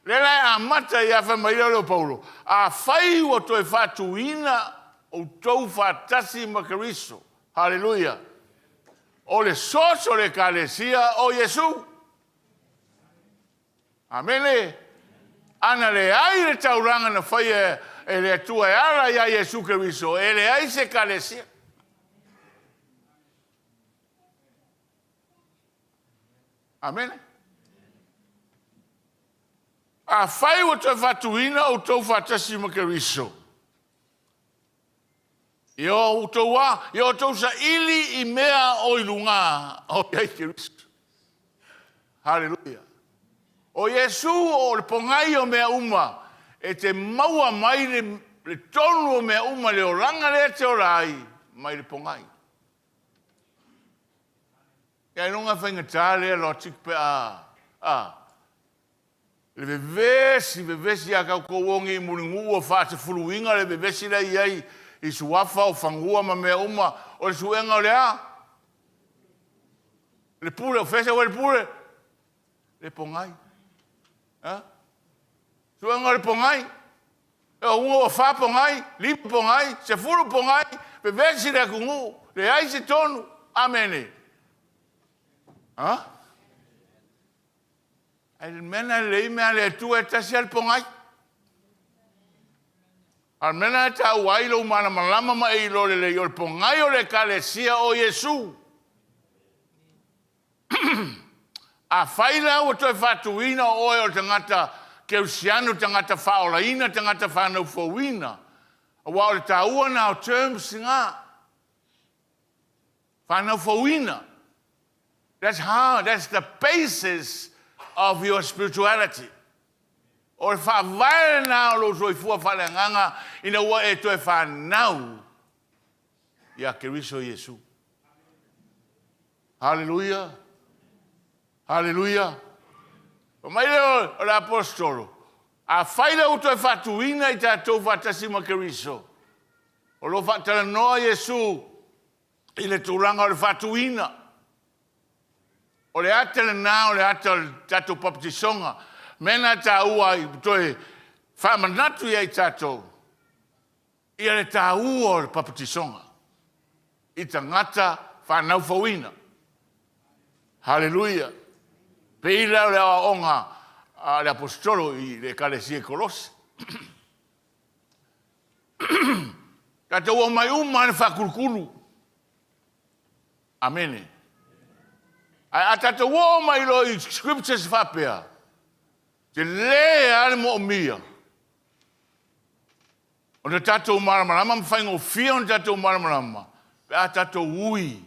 Lea la e amata ai lava, fai mai lea o Paulo, afai ua toe faatuina outou faatasi ma Keriso, haleluia, o le source o le Ekalesia o Iesu. Amene. Ana leai le taulaga na faia e le Atua e ala iā Iesu Keriso, e leai se Ekalesia. Amene. Afai ua toe faatuina outou faatasi ma Keriso, ia outou a, ia outou saili i mea o i luga o i ai Keriso. Haleluia. O Iesu o le pogai o mea uma, e te maua mai le, le tonu o mea uma, le olaga lea e te ola ai, mai le pogai. Ia ailoga e faigata lea logic pe a, a, le vevesi, vevesi ia tatou ogi i Mulinuu ua faasefuluina le vevesi la e i ai i suafa o fanua ma mea uma, o le suega o le a? Le pule, o fea e sau ai le pule? Le pogai. A? Suega o le pogai. E uga ua fa pogai, lima pogai, 10 pogai, vevesi le atunuu, leai se tonu. Amene. A? Ae le mea lena e lelei mea a le Atua e tasi lava le pogai. A o le mea lena e taua ai lou malamalama ma e iloa lelei, o le pogai o le Ekalesia o Iesu. Afai la ua toe faatuina o oe o le tagata kerisiano, tagata faaolaina, tagata fanau fouina, aua o le taua lena o terms na, fanau fouina. That's how, that's the basis of your spirituality. O le faavae lena o lou soifua faaleagaga ina ua e toe fanau ia Keriso Iesu. Haleluia! Haleluia! Fai mai lea o le Aposetolo, afai lea ua toe faatuina i tatou faatasi ma Keriso, o lo o faatalanoa Iesu i le tulaga o le faatuina. O le ata lena o le ata o le tatou papatisoga. Mea na taua ai toe faamanatu ia i tatou ia le taua o le papatisoga i tagata fanau fouina. Haleluia! Pei la o le aoaoga a le Aposetolo i le Ekalesia i Kolose. Tatou omai uma lava i le faakulukulu. Amene. Ae a tatou oo mai loa i scriptures faapea, tele lava le moomia ona tatou malamalama ma faigofie ona tatou malamalama pe a tatou ui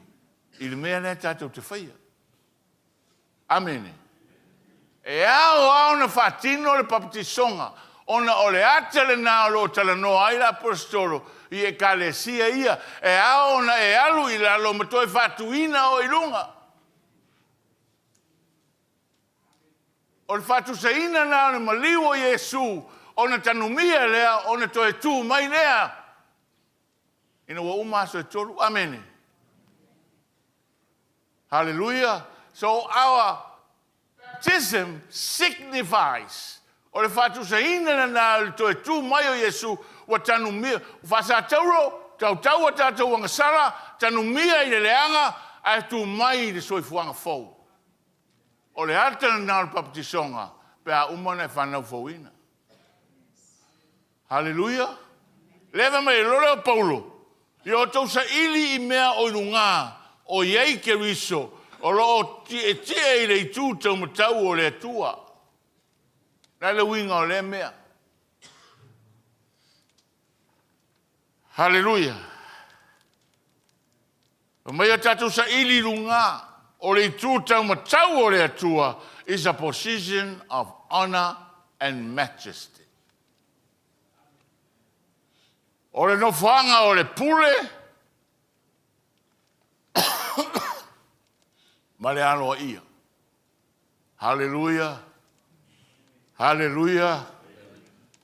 i le mea lea tatou te faia. Amene. E ao lava ona faatino le papatisoga, ona o le ata lena o lo o talanoa ai le Aposetolo i Ekalesia ia, e ao ona e alu i lalo ma toe faatuina oe i luga. O le faatusaina lena o le maliu o Iesu, ona tanumia lea, ona toe tu mai lea ina ua uma aso e tolu. Amene. Hallelujah. So our baptism signifies, o le faatusaina lena o le toe tu mai o Iesu, ua tanumia, faasatauro, tautau a tatou agasala, tanumia i le leaga, ae tu mai i le soifuaga fou. O le ata lena o le papatisoga pe a uma ona e fanau fouina. Haleluia! Lea fai mai ai loa lea o Paulo, Ia outou saili i mea o i lugā o i ai Keriso, o lo o tietie i le itu taumatau o le Atua. O le a le uiga o lea mea? Haleluia! Fai mai ia tatou saili i lugā, o le itu taumatau o le Atua, is a position of honor and majesty. O le nofoaga o le pule ma le aloaia. Haleluia! Haleluia!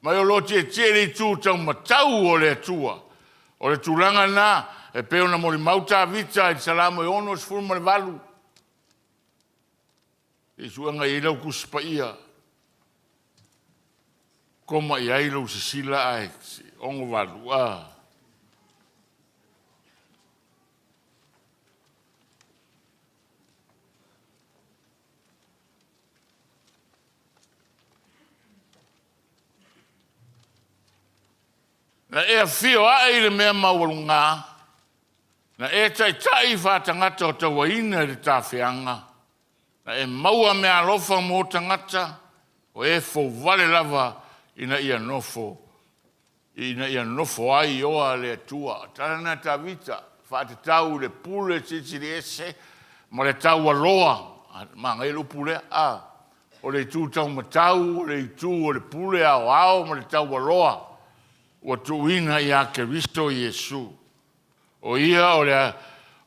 Mai o lo o tietie i le itu taumatau o le Atua. O le tulaga lena e pei ona molimau Tavita i le Salamo e 68, se i suega i ai lau Tusi Paia, koma i ai lou sisila ae 68, a. Na e afio ae i le mea maualuga, na e taitai faatagata o tauaina i le tafeaga, na e maua meaalofa mo tagata, o e fouvale lava ina ia nofo ina ia nofo ai oa le Atua. O tala na a Tavita, faatatau i le pule silisili ese ma le taualoa, manaia le upu lea, a, o le itu taumatau, o le itu o le pule aoao ma le taualoa ua tuuina ia Keriso Iesu. O ia o le,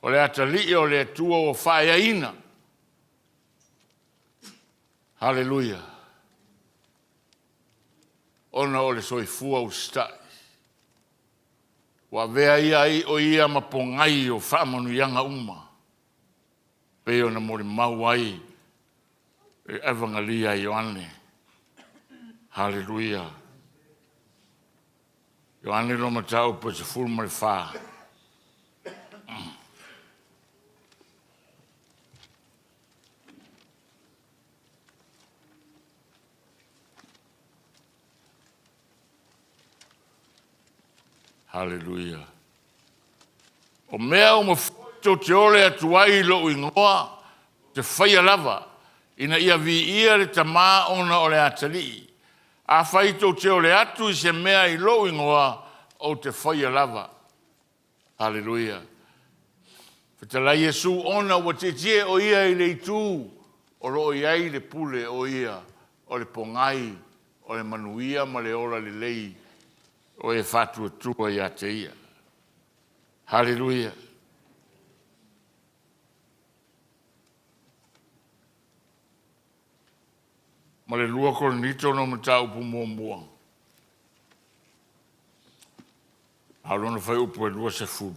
o le atalii o le Atua ua faaeaina. Haleluia. Ona o le soifua usitai. Ua avea ia ai o ia ma pogai o faamanuiaga uma, pei ona molimau ai le Evagalia a Ioane. Haleluia. Ioane lona mataupu e 14. Haleluia. O mea uma foi tou te ole atu ai i lou igoa, ou te faia lava, ina ia viia le Tama ona o le atalii. Afai tou te ole atu i se mea i lou igoa, ou te faia lava. Haleluia. Fetalai Iesu ona ua tietie o ia i le itu o lo o i ai le pule o ia o le pogai o le manuia ma le ola lelei o e faatuatua ia te ia. Haleluia. Ma le 2 Korinito no mataupu muamua. A o lona fuaiupu e 20.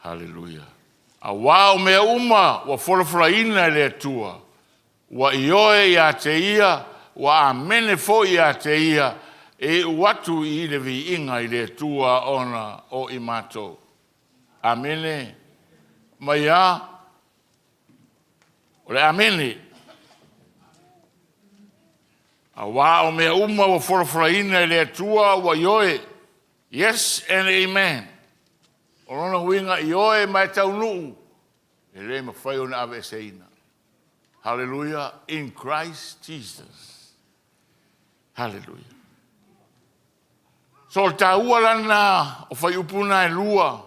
Haleluia. Auā o mea uma ua folafolaina e le Atua, ua ioe ia te Ia, ua amene foi ia te Ia, e iu atu i le viiga i le Atua ona o i matou. Amene. Mai a o le amene. Auā o mea uma ua folafolaina e le Atua ua ioe. Yes and amen. O lona uiga, ioe ma e taunuu. E le mafai ona aveeseina. Hallelujah. In Christ Jesus. Hallelujah. So o le taua la lena o fuaiupu na e lua,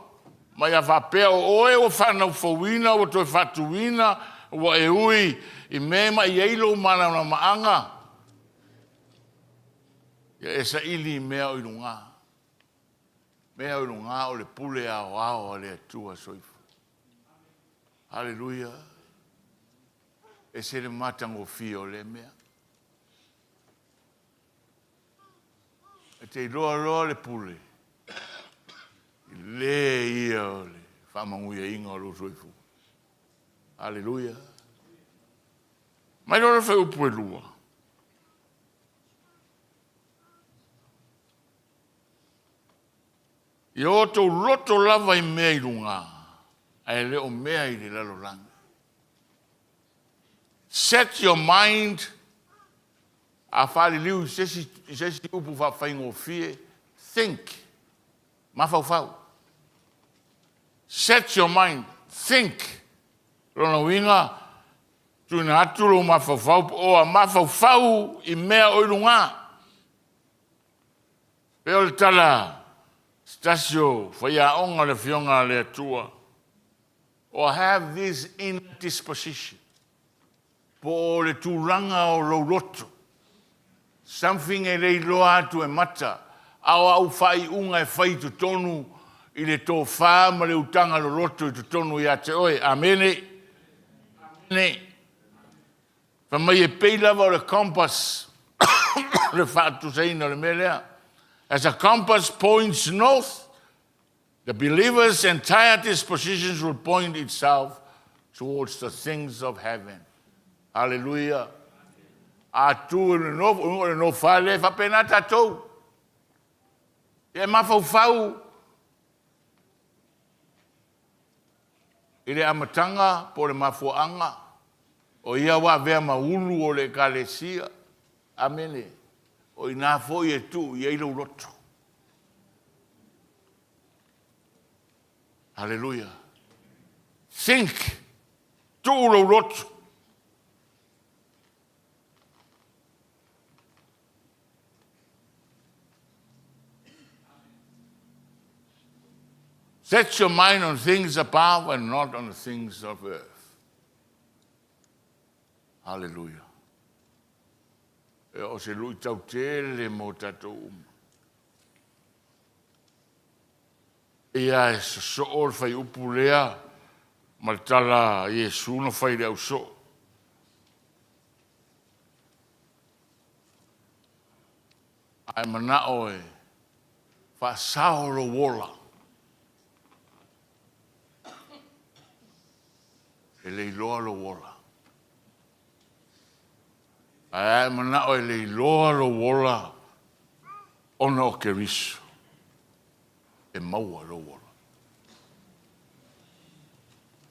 ma ia faapea o oe ua faanaufouina, ua toe faatuina, ua e ui i mea ma i ai lou malamalamaaga, ia e saili i mea o i luga. Mea o i luga o le pule aoao a le Atua Soifua. Haleluia! Ese le matagofie o lea mea. E te iloa loa le pule, i le ia o le faamanuiaina o lou soifua. Haleluia! Mai loa le fuaiupu e 2. Ia outou loto lava i mea i luga, ae le o mea i le lalolagi. Set your mind, a faaliliu i se isi, i se isi upu faafaigofie, think, mafaufau. Set your mind, think. Lona uiga, tuuina atu lou mafaufau po o a mafaufau i mea o i luga. Pei o le tala a se tasi o faiaoga o le Afioga a le Atua, or have this inner disposition, po o le tulaga o lou loto, something e le iloa atu e mata, a o au faaiuga e fai i totonu i le tofa ma le utaga loloto i totonu ia te oe. Amene. Amene. Fai mai e pei lava o le compass le faatusaina o le mea lea. As a compass points north, the believer's entire dispositions will point itself towards the things of heaven. Hallelujah. A tu i le nofo, o le nofa le faapena tatou. E mafaufau I le amataga po o le mafuaaga, o ia ua avea ma ulu o le Ekalesia. Amene. O i ina foi e tuu i ai lou loto. Haleluia. Think. Tuu lou loto. Set your mind on things above and not on the things of earth. Hallelujah. E o se luitau tele mo tatou uma. Ia e sosoo le fuaiupu lea ma le tala a Iesu na fai i le ausoo. A e manao e faasao lou ola, e le iloa lou ola. Ae a e manao e le iloa lou ola ona o Keriso, e maua lou ola.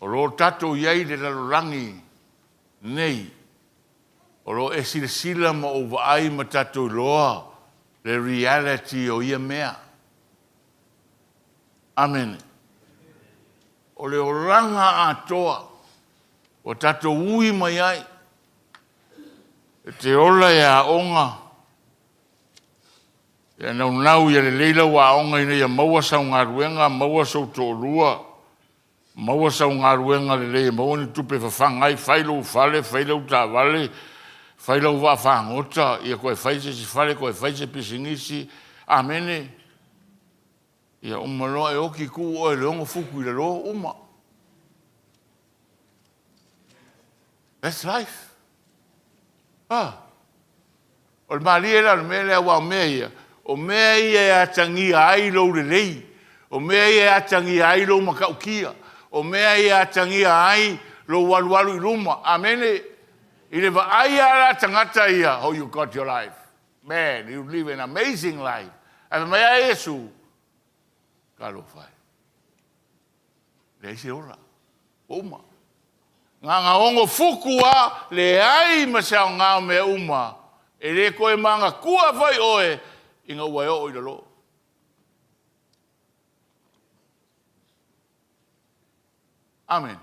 O lo o tatou i ai i le lalolagi nei, o lo o e silasila ma ou vaai ma tatou iloa le reality o ia mea. Amene. O le olaga atoa ua tatou ui mai ai, e te ola e aoga, e naunau ia lelei lau aoga ina ia maua sau galuega, maua sou toalua, Maua sau galuega lelei e maua ni tupe e fafaga ai, fai lou fale, fai lau taavale, fai lau vaafagota, ia toe fai se isi fale, toe fai se pisinisi. Amene. Ia uma loa e oti tuu oe i le 6 futu i lalo, uma. That's life. Ah. O le malie la o le mea lea, aua o mea ia, o mea ia e atagia ai lou lelei, o mea ia e atagia ai lou matautia, o mea ia e atagia ai lou alualu i luma. Amene. I le vaai lava la a tagata ia, oh you got your life. Man, you live an amazing life. Ae fai mai a Iesu, talofa e. Leai se ola. Ua uma. Gagaogo fuku a, leai ma se aoga o mea uma. E le toe manatua foi oe ina ua e oo i lalo. Amene.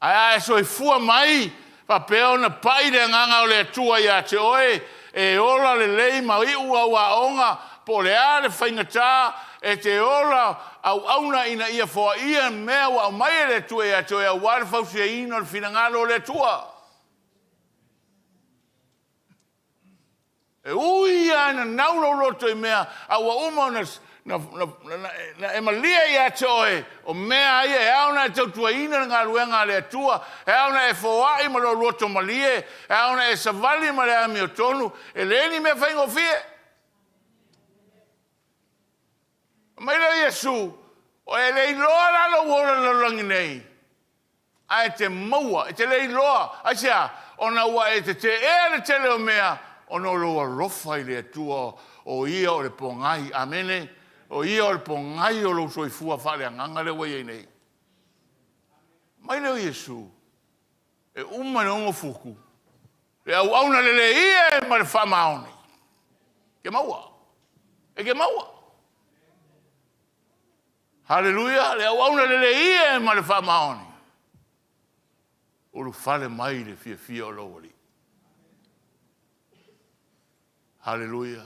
Ae a e soifua mai faapea ona pai le Agaga o le Atua ia te oe, e ola lelei ma iu au aoga, po o le a le faigata, e te ola auauna ina ia foaia mea ua aumai e le Atua ia te oe aua le fausiaina o le finagalo o le Atua. E ui lava ina nau lou loto i mea, a ua uma ona na, na, na, na e malie ia te oe, o mea ia e ao ona e tautuaina le galuega a le Atua, e ao ona e foai ma lou loto malie, e ao ona e savali ma le amiotonu, e leai ni mea faigofie. Fai mai lea o Iesu, o e le iloa la lou ola i le lalolagi nei, ae e te maua, e te le iloa, aisea? Ona ua e teteea le tele o mea, ona o lou alofa i le Atua, o Ia o le pogai, amene, o Ia o le pogai o lou soifua faaleagaga lea ua i ai nei. Fai mai lea o Iesu, e uma i le 6 futu, le auauna lelei e ma le faamaoni, e te maua, e te maua. Haleluia! Le auauna lelei e ma le faamaoni, ulufale mai i le fiafia o lou Alii. Haleluia!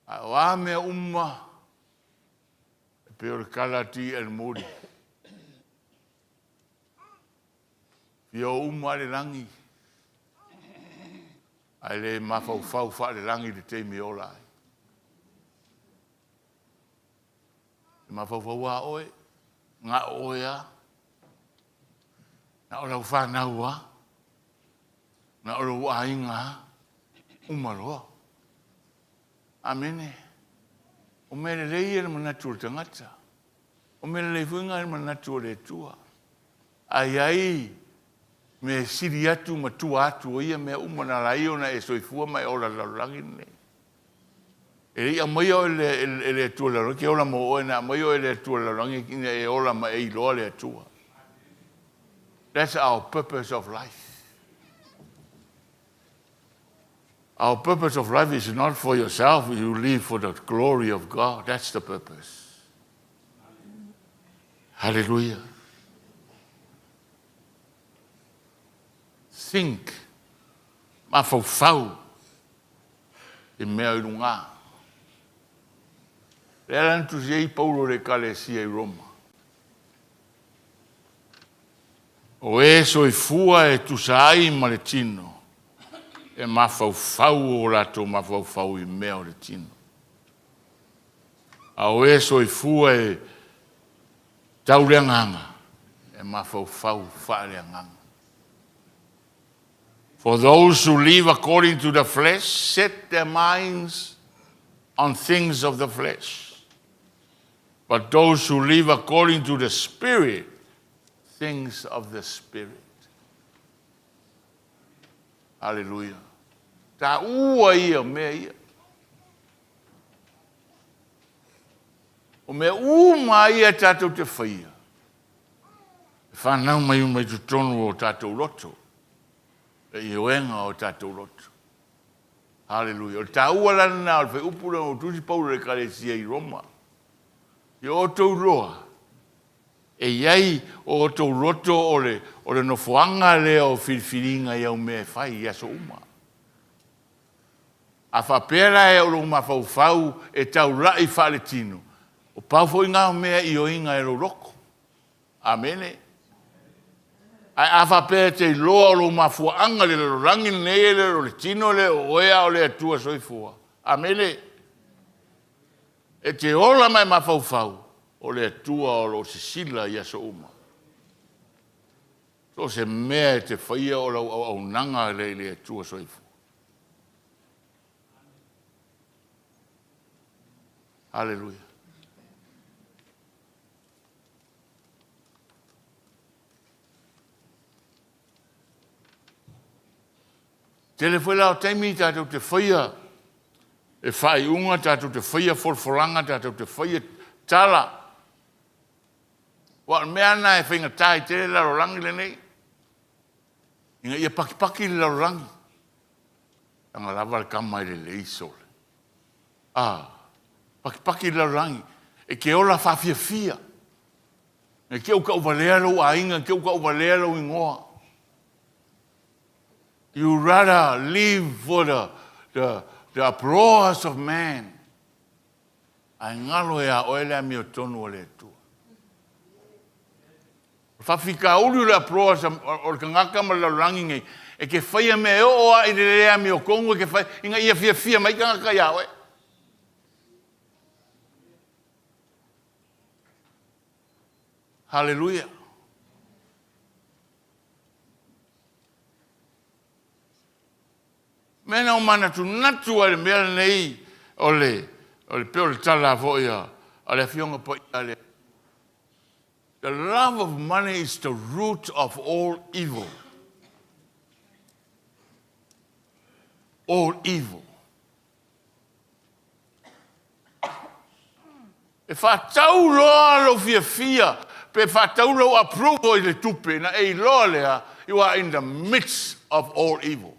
A o a mea uma, e pei o le tala a T.L. Moody, fia o uma lava le lagi, ae le mafaufau faalelagi i le taimi e ola ai. E mafaufau lava oe, na o oe lava, na o lau fanau lava, na o lou aiga lava, uma loa. Amene. O mea lelei ia i le manatu o le tagata. O mea lelei foi na i le manatu o le Atua. Ae i ai mea e sili atu ma tua atu o ia mea uma na ala ai ona e soifua ma e ola i le lalolagi lenei. E le i aumaia oe e le Atua i le lalolagi e te ola mo oe, na aumai oe e le Atua i le lalolagi ina ia e ola ma e iloa le Atua. That's our purpose of life. Our purpose of life is not for yourself, you live for the glory of God. That's the purpose. Hallelujah. Think. Mafaufau i mea i luga. Lea la na tusi ai Paulo i le Ekalesia i Roma. O e soifua e tusa ai ma le tino, e mafaufau o latou mafaufau i mea o le tino. A o e soifua e tau le agaga, e mafaufau faaleagaga. For those who live according to the flesh set their minds on things of the flesh. But those who live according to the Spirit, things of the Spirit. Hallelujah. Taua ia o mea ia. O mea uma ia tatou te faia, e whanau mai uma i totonu o tatou loto, e ioega o tatou loto. Hallelujah. O le taua la lena o le whaiupu lea o tusi Paulo i le Ekalesia i Roma. Ia outou iloa, e i ai o outou loto o le, o le nofoaga lea o filifiliga i au mea e fai i aso uma. A faapea la e o lou mafaufau e taula'i faaletino, o pau foi na o mea ioiga e lou loto. Amene. Ae a faapea e te iloa o lou mafuaaga i le lalolagi lenei e le o le tino lea o oe a o le Atua soifua. Amene. E te ola ma e mafaufau, o le Atua o lo o sisila i aso uma. So o se mea e te faia o lau auaunaga lea i le Atua soifua. Haleluia. Tele foi la o taimi tatou te faia e faaiuga, tatou te faia folafolaga, tatou te faia tala. Aua o le mea lena e faigata ai tele le lalolagi lenei, ina ia pakipaki le lalolagi. Leaga lava le tama e lelei sole. Ah, pakipaki le lalolagi, e te ola faafiafia. Ne te i ua tauvalea lou aiga, ne te i ua tauvalea lou igoa. You rather live for the, the, the applause of man. Ae galo iā oe le amiotonu a le Atua. O le faafitauli o le applause o le tagata ma le lalolagi nei, e te faia mea e oo lava i le le amiotonu e te fai ina ia fiafia mai tagata iā oe. Haleluia. Mea na ou manatunatu ai le mea lenei o le o le pei o le tala foi a a le Afioga Paia a le The love of money is the root of all evil. All evil. E faatau loa lou fiafia pe faatau lou approval i le tupe na e iloa lea you are in the midst of all evil.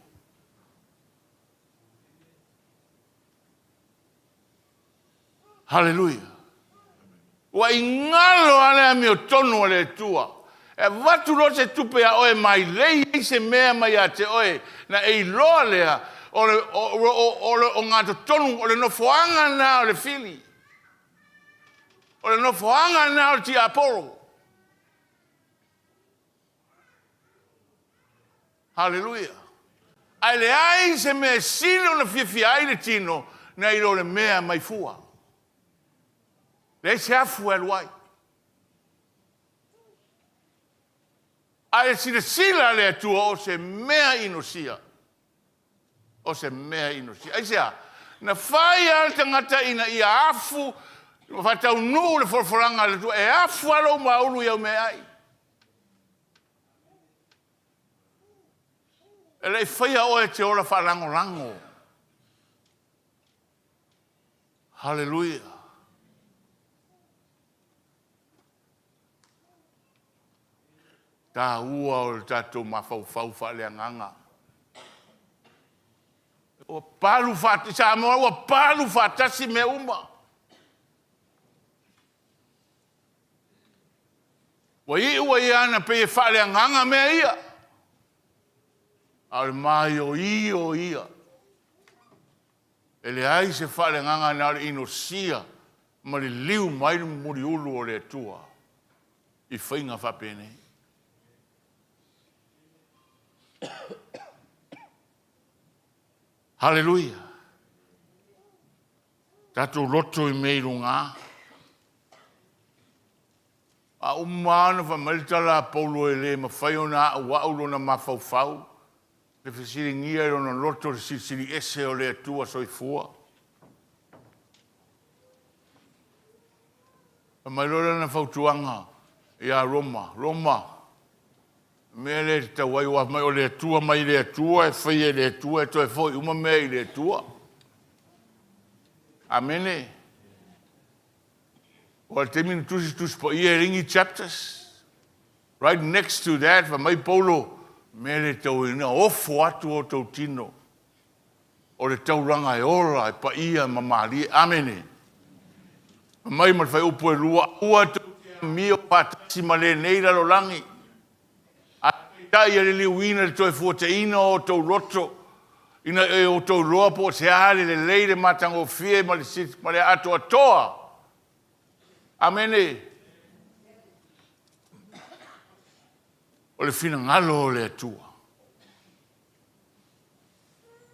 Hallelujah. Ua i galo lava le amiotonu a le Atua. E avatu loa se tupe iā oe e mailei ai se mea mai ia te oe, na e iloa lea, o le, o, o, o le ogatotonu, o le nofoaga lena o le fili. O le nofoaga lena o le tiapolo. Haleluia! Ae leai se mea e sili ona fiafia ai le tino nai lo le mea mai fua. Leai se afu e alu ai. Ae silasila le Atua o se mea inosia. O se mea inosia. Aisea? Na fai lava le tagata ina ia afu, faataunuu le folafolaga a le Atua, e afu lava lou maulu i au meaai. E le i faia oe e te ola faalagolago. Haleluia. Taua o le tatou mafaufau faaleagaga. Ua palu faatasi, Samoa ua palu faatasi mea uma. Ua iu ai lava na pei e faaleagaga mea ia, a o le maioio ia. E leai se faaleagaga na o le inosia ma liliu mai le muliulu o le Atua i faiga faapenei. Haleluia! Tatou loto i mea i luga. A uma lava ona fai mai le tala a Paulo e le mafai ona auau lona mafaufau, le fesiligia i lona loto le silisili ese o le Atua soifua. Fai mai loa lana fautuaga ia Roma, Roma, mea lea e tatau ai, aua fai mai o le Atua mai le Atua, e faia e le Atua, e toe foi uma mea i le Atua. Amene. O le taimi na tusi Tusi Paia e leai ni chapters. Right next to that, fai mai Paulo, mea lea e tatau ai ona ofo atu o outou tino o le taulaga e ola, e paia ma malie. Amene. Fai mai ma le fuaiupu e 2, aua tou te amio faatasi ma lenei lalolagi, ae peitai ia liliuina i le toe fuataina o outou loto, ina ia outou iloa po o se a le lelei, le matagofie ma le, ma le atoatoa. Amene. O le finagalo o le Atua.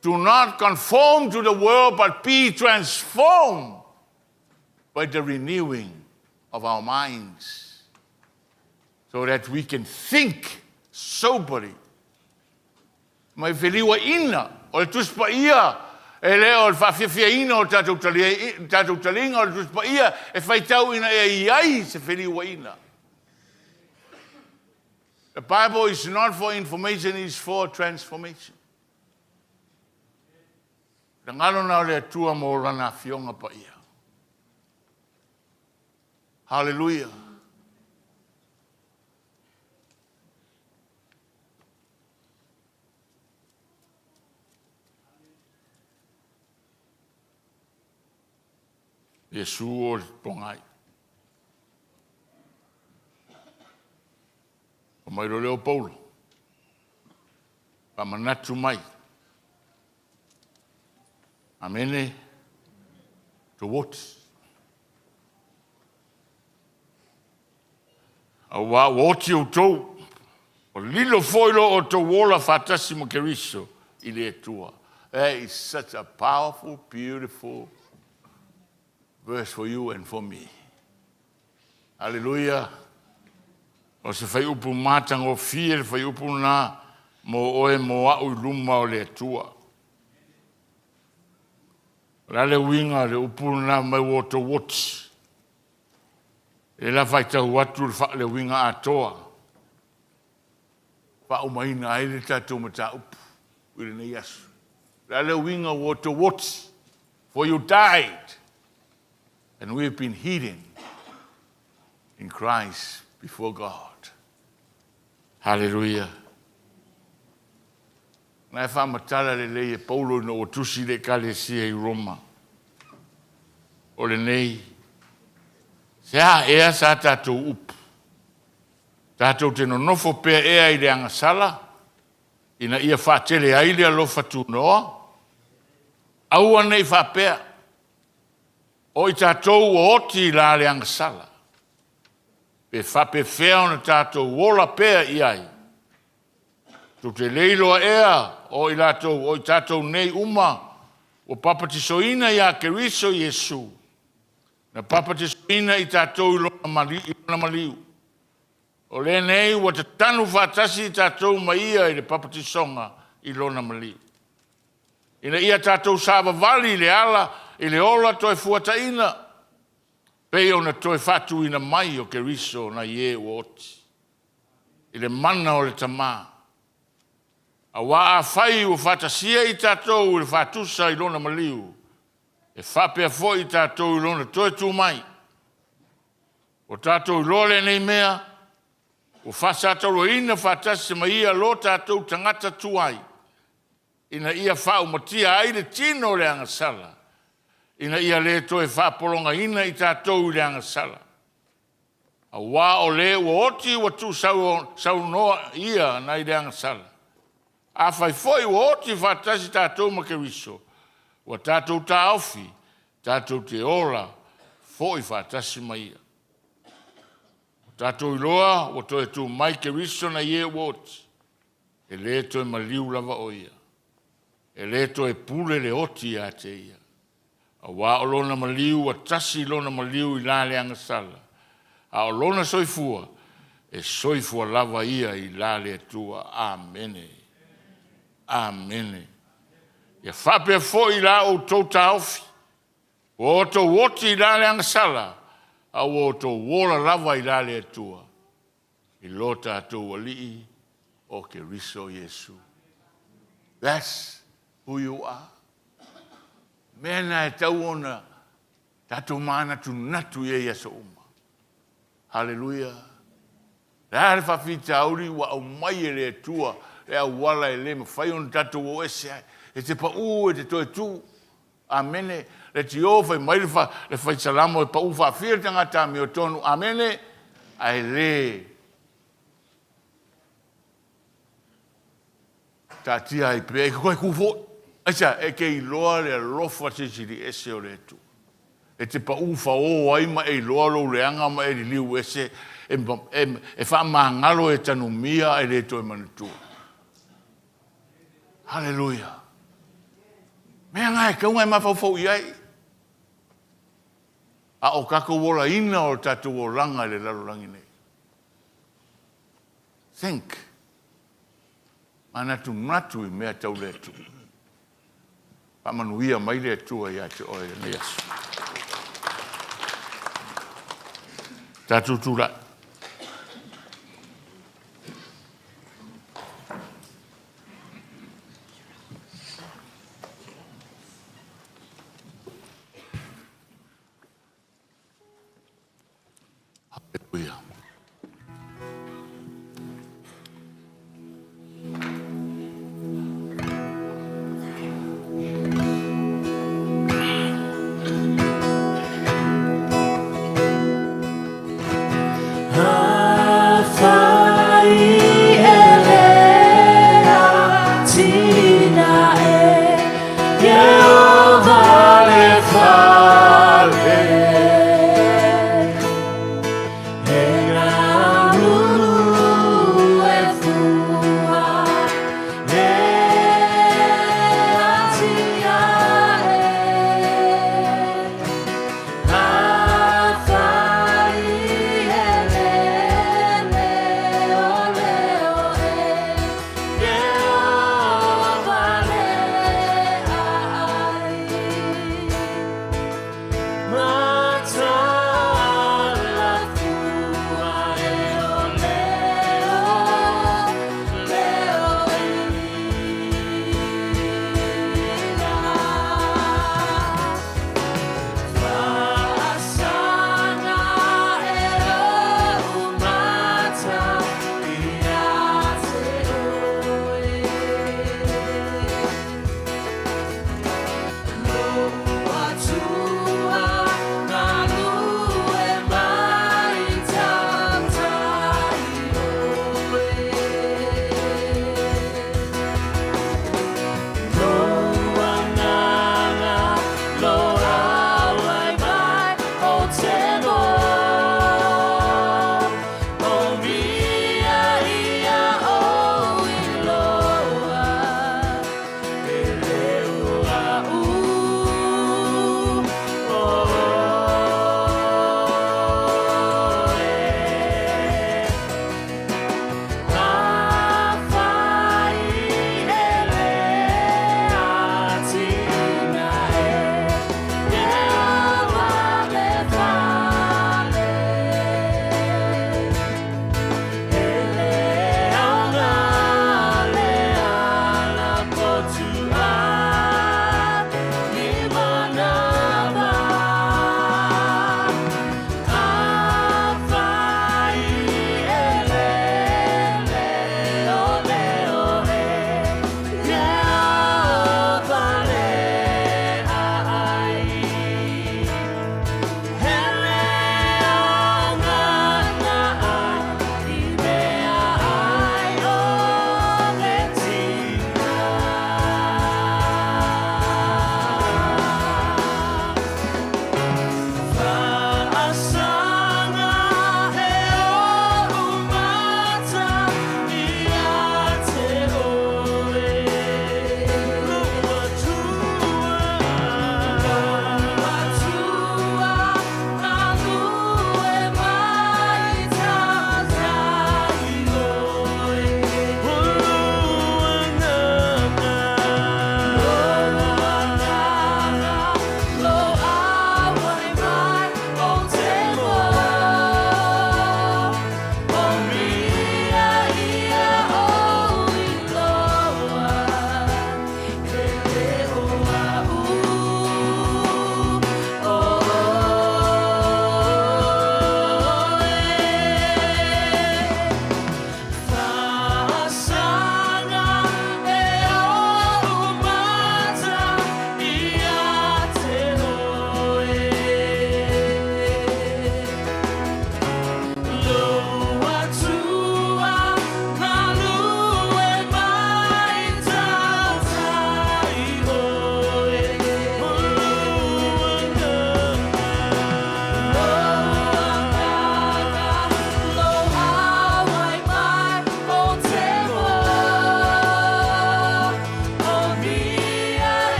Do not conform to the world, but be transformed by the renewing of our minds, so that we can think soberly. Mai feliuaina o le Tusi Paia e le o le faafiafiaina o tatou tatou taliga o le Tusi Paia e faitau ina ia i ai se feliuaina. The Bible is not for information, it is for transformation. Finagalo na o le Atua mo Lana Afioga Paia. Haleluia. Iesu o le pogai. Mai loa lea o Paulo, faamanatu mai. Amene, tou oti. Auā ua oti outou, ua lilo foi lo outou ola faatasi ma Keriso i le Atua. That is such a powerful, beautiful verse for you and for me. Aleluia. O se faiupu matagofie le faiupu lena mo oe mo a'u i luma o le Atua. O le a le uiga o le upu lena mai ua outou oti? E la faitau atu le faale uiga atoa faaumaina ai le tatou mataupu i lenei aso. O le a le uiga ua outou oti? For you died and we have been hidden in Christ before God. Hallelujah. Na e faamatala lelei e Paulo ina ua tusi le Ekalesia i Roma. O lenei, se a ea sa tatou upu? Tatou te nonofo pea ea i le agasala, ina ia faatele ai le alofa tunoa? Aua ne i faapea, o i tatou ua oti i la le agasala, pe faapefea ona tatou ola pea i ai. Tou te le iloa ea o i latou, o i tatou nei uma ua papatisoina iā Keriso Iesu, na papatisoina i tatou i lona maliu. O lenei ua tatanu faatasi i tatou ma ia i le papatisoga i lona maliu. Ina ia tatou savavali i le ala i le ola toe fuataina, pei ona toe faatuina mai o Keriso nai e ua oti, i le mana o le Tamā. Auā afai ua faatasia i tatou i le faatusa i lona maliu, e faapea foi i tatou i lona toe tu mai. Ua tatou iloa lenei mea, ua faasatauaina faatasi ma ia lo tatou tagata tuai, ina ia faaumatia ai le tino o le agasala, ina ia le toe faapologaina i tatou i le agasala. Auā o le ua oti ua tuusaunoa ia nai le agasala. Afai foi ua oti faatasi tatou ma Keriso, ua tatou taofi tatou te ola foi faatasi ma ia. Ua tatou iloa ua toe tu mai Keriso nai e ua oti, e le toe maliu lava o ia. E le toe pule le oti ia te ia. Auā o lona maliu ua tasi lona maliu i la le agasala, a o lona soifua, e soifua lava ia i la le Atua. Amene. Amene. Ia faapea foi la outou taofi, ua outou oti i la le agasala, a ua outou ola lava i la le Atua, i lo tatou Alii o Keriso Iesu. That's who you are. Mea na e tau ona tatou manatunatu i ai aso uma. Haleluia. Le a le faafitauli ua aumai e le Atua le auala e le mafai ona tatou o ese ai. E te pau e te toe tu. Amene. Le tio fai mai le fai salamo e pau faafia le tagata amiotonu. Amene. Ae le taatia ai pea, e toe tu foi. Aisea? E te iloa le alofa silisili ese o le Atua. E te pau faō ai ma e iloa lou leaga ma e liliu ese, e faamagalo e tanumia ae le toe manatua. Haleluia. Mea na e tatau ona e mafaufau i ai. A o tatou olaina o le tatou olaga i le lalolagi nei. Think. Manatunatu i mea tau le Atua. Faamanuia mai le Atua ia te oe i lenei aso. Tatou tulai. Haleluia.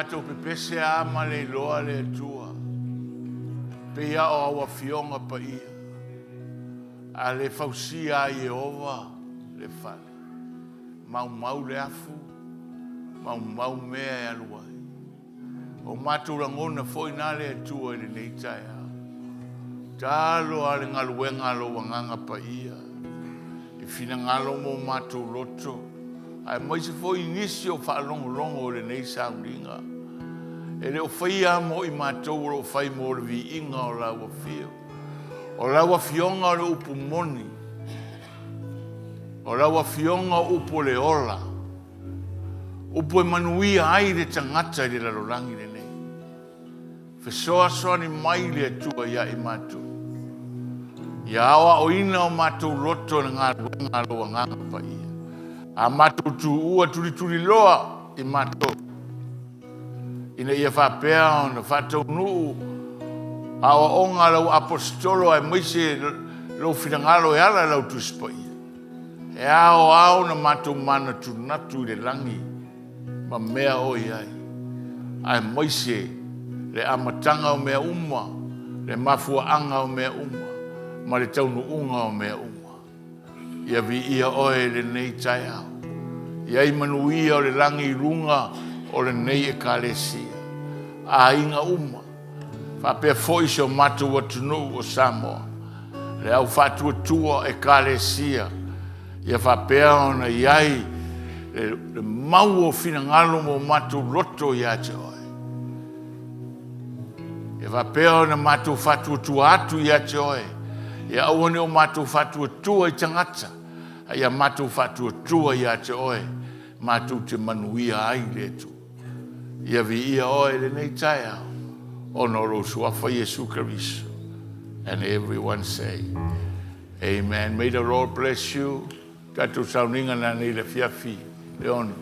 Matou pepese lava ma le iloa le Atua, pei lava o au Afioga Paia, a le fausia lava e Ieova le fale, maumau le afu, maumau mea e alu ai. O matou lagona foi na le Atua i lenei taeao. Talo lava le galuega a lou Agaga Paia i finagalo ma o matou loto, aemaise foi nisi o faalogologo i lenei sauniga. E le o faia lava mo i matou o lo o fai mo le viiga o lau Afio. O lau Afioga o le upu moni, o lau Afioga o upu o le ola, upu e manuia ai le tagata i le lalolagi lenei. Fesoasoani mai le Atua ia i matou, ia aoaoina o matou loto i le galuega a lou Agaga Paia. A matou tuua tulituliloa i matou, ina ia faapea ona faataunuu aoaoga a lau Aposetolo aemaise lou finagalo e ala i lau Tusi Paia. E ao lava ona matou manatunatu i le lagi ma mea o i ai, aemaise le amataga o mea uma, le mafuaaga o mea uma, ma le taunuuga o mea uma. Ia viia Oe i lenei taeao. Ia i ai manuia o le lagi i luga o lenei Ekalesia, aiga uma, faapea foi si o matou atunuu o Samoa, le au faatuatua Ekalesia, ia faapea ona i ai le mau o finagalo ma o matou loto ia te Oe. Ia faapea ona matou faatuatua atu ia te Oe, ia aua ne i o matou faatuatua i tagata, a ia matou faatuatua ia te Oe matou te manuia ai le Atua. Ia viia Oe i lenei taeao, ona o lou Suafa Iesu Keriso. And everyone say, Amen. May the Lord bless you. Tatou sauniga nanei i le afiafi, Leon.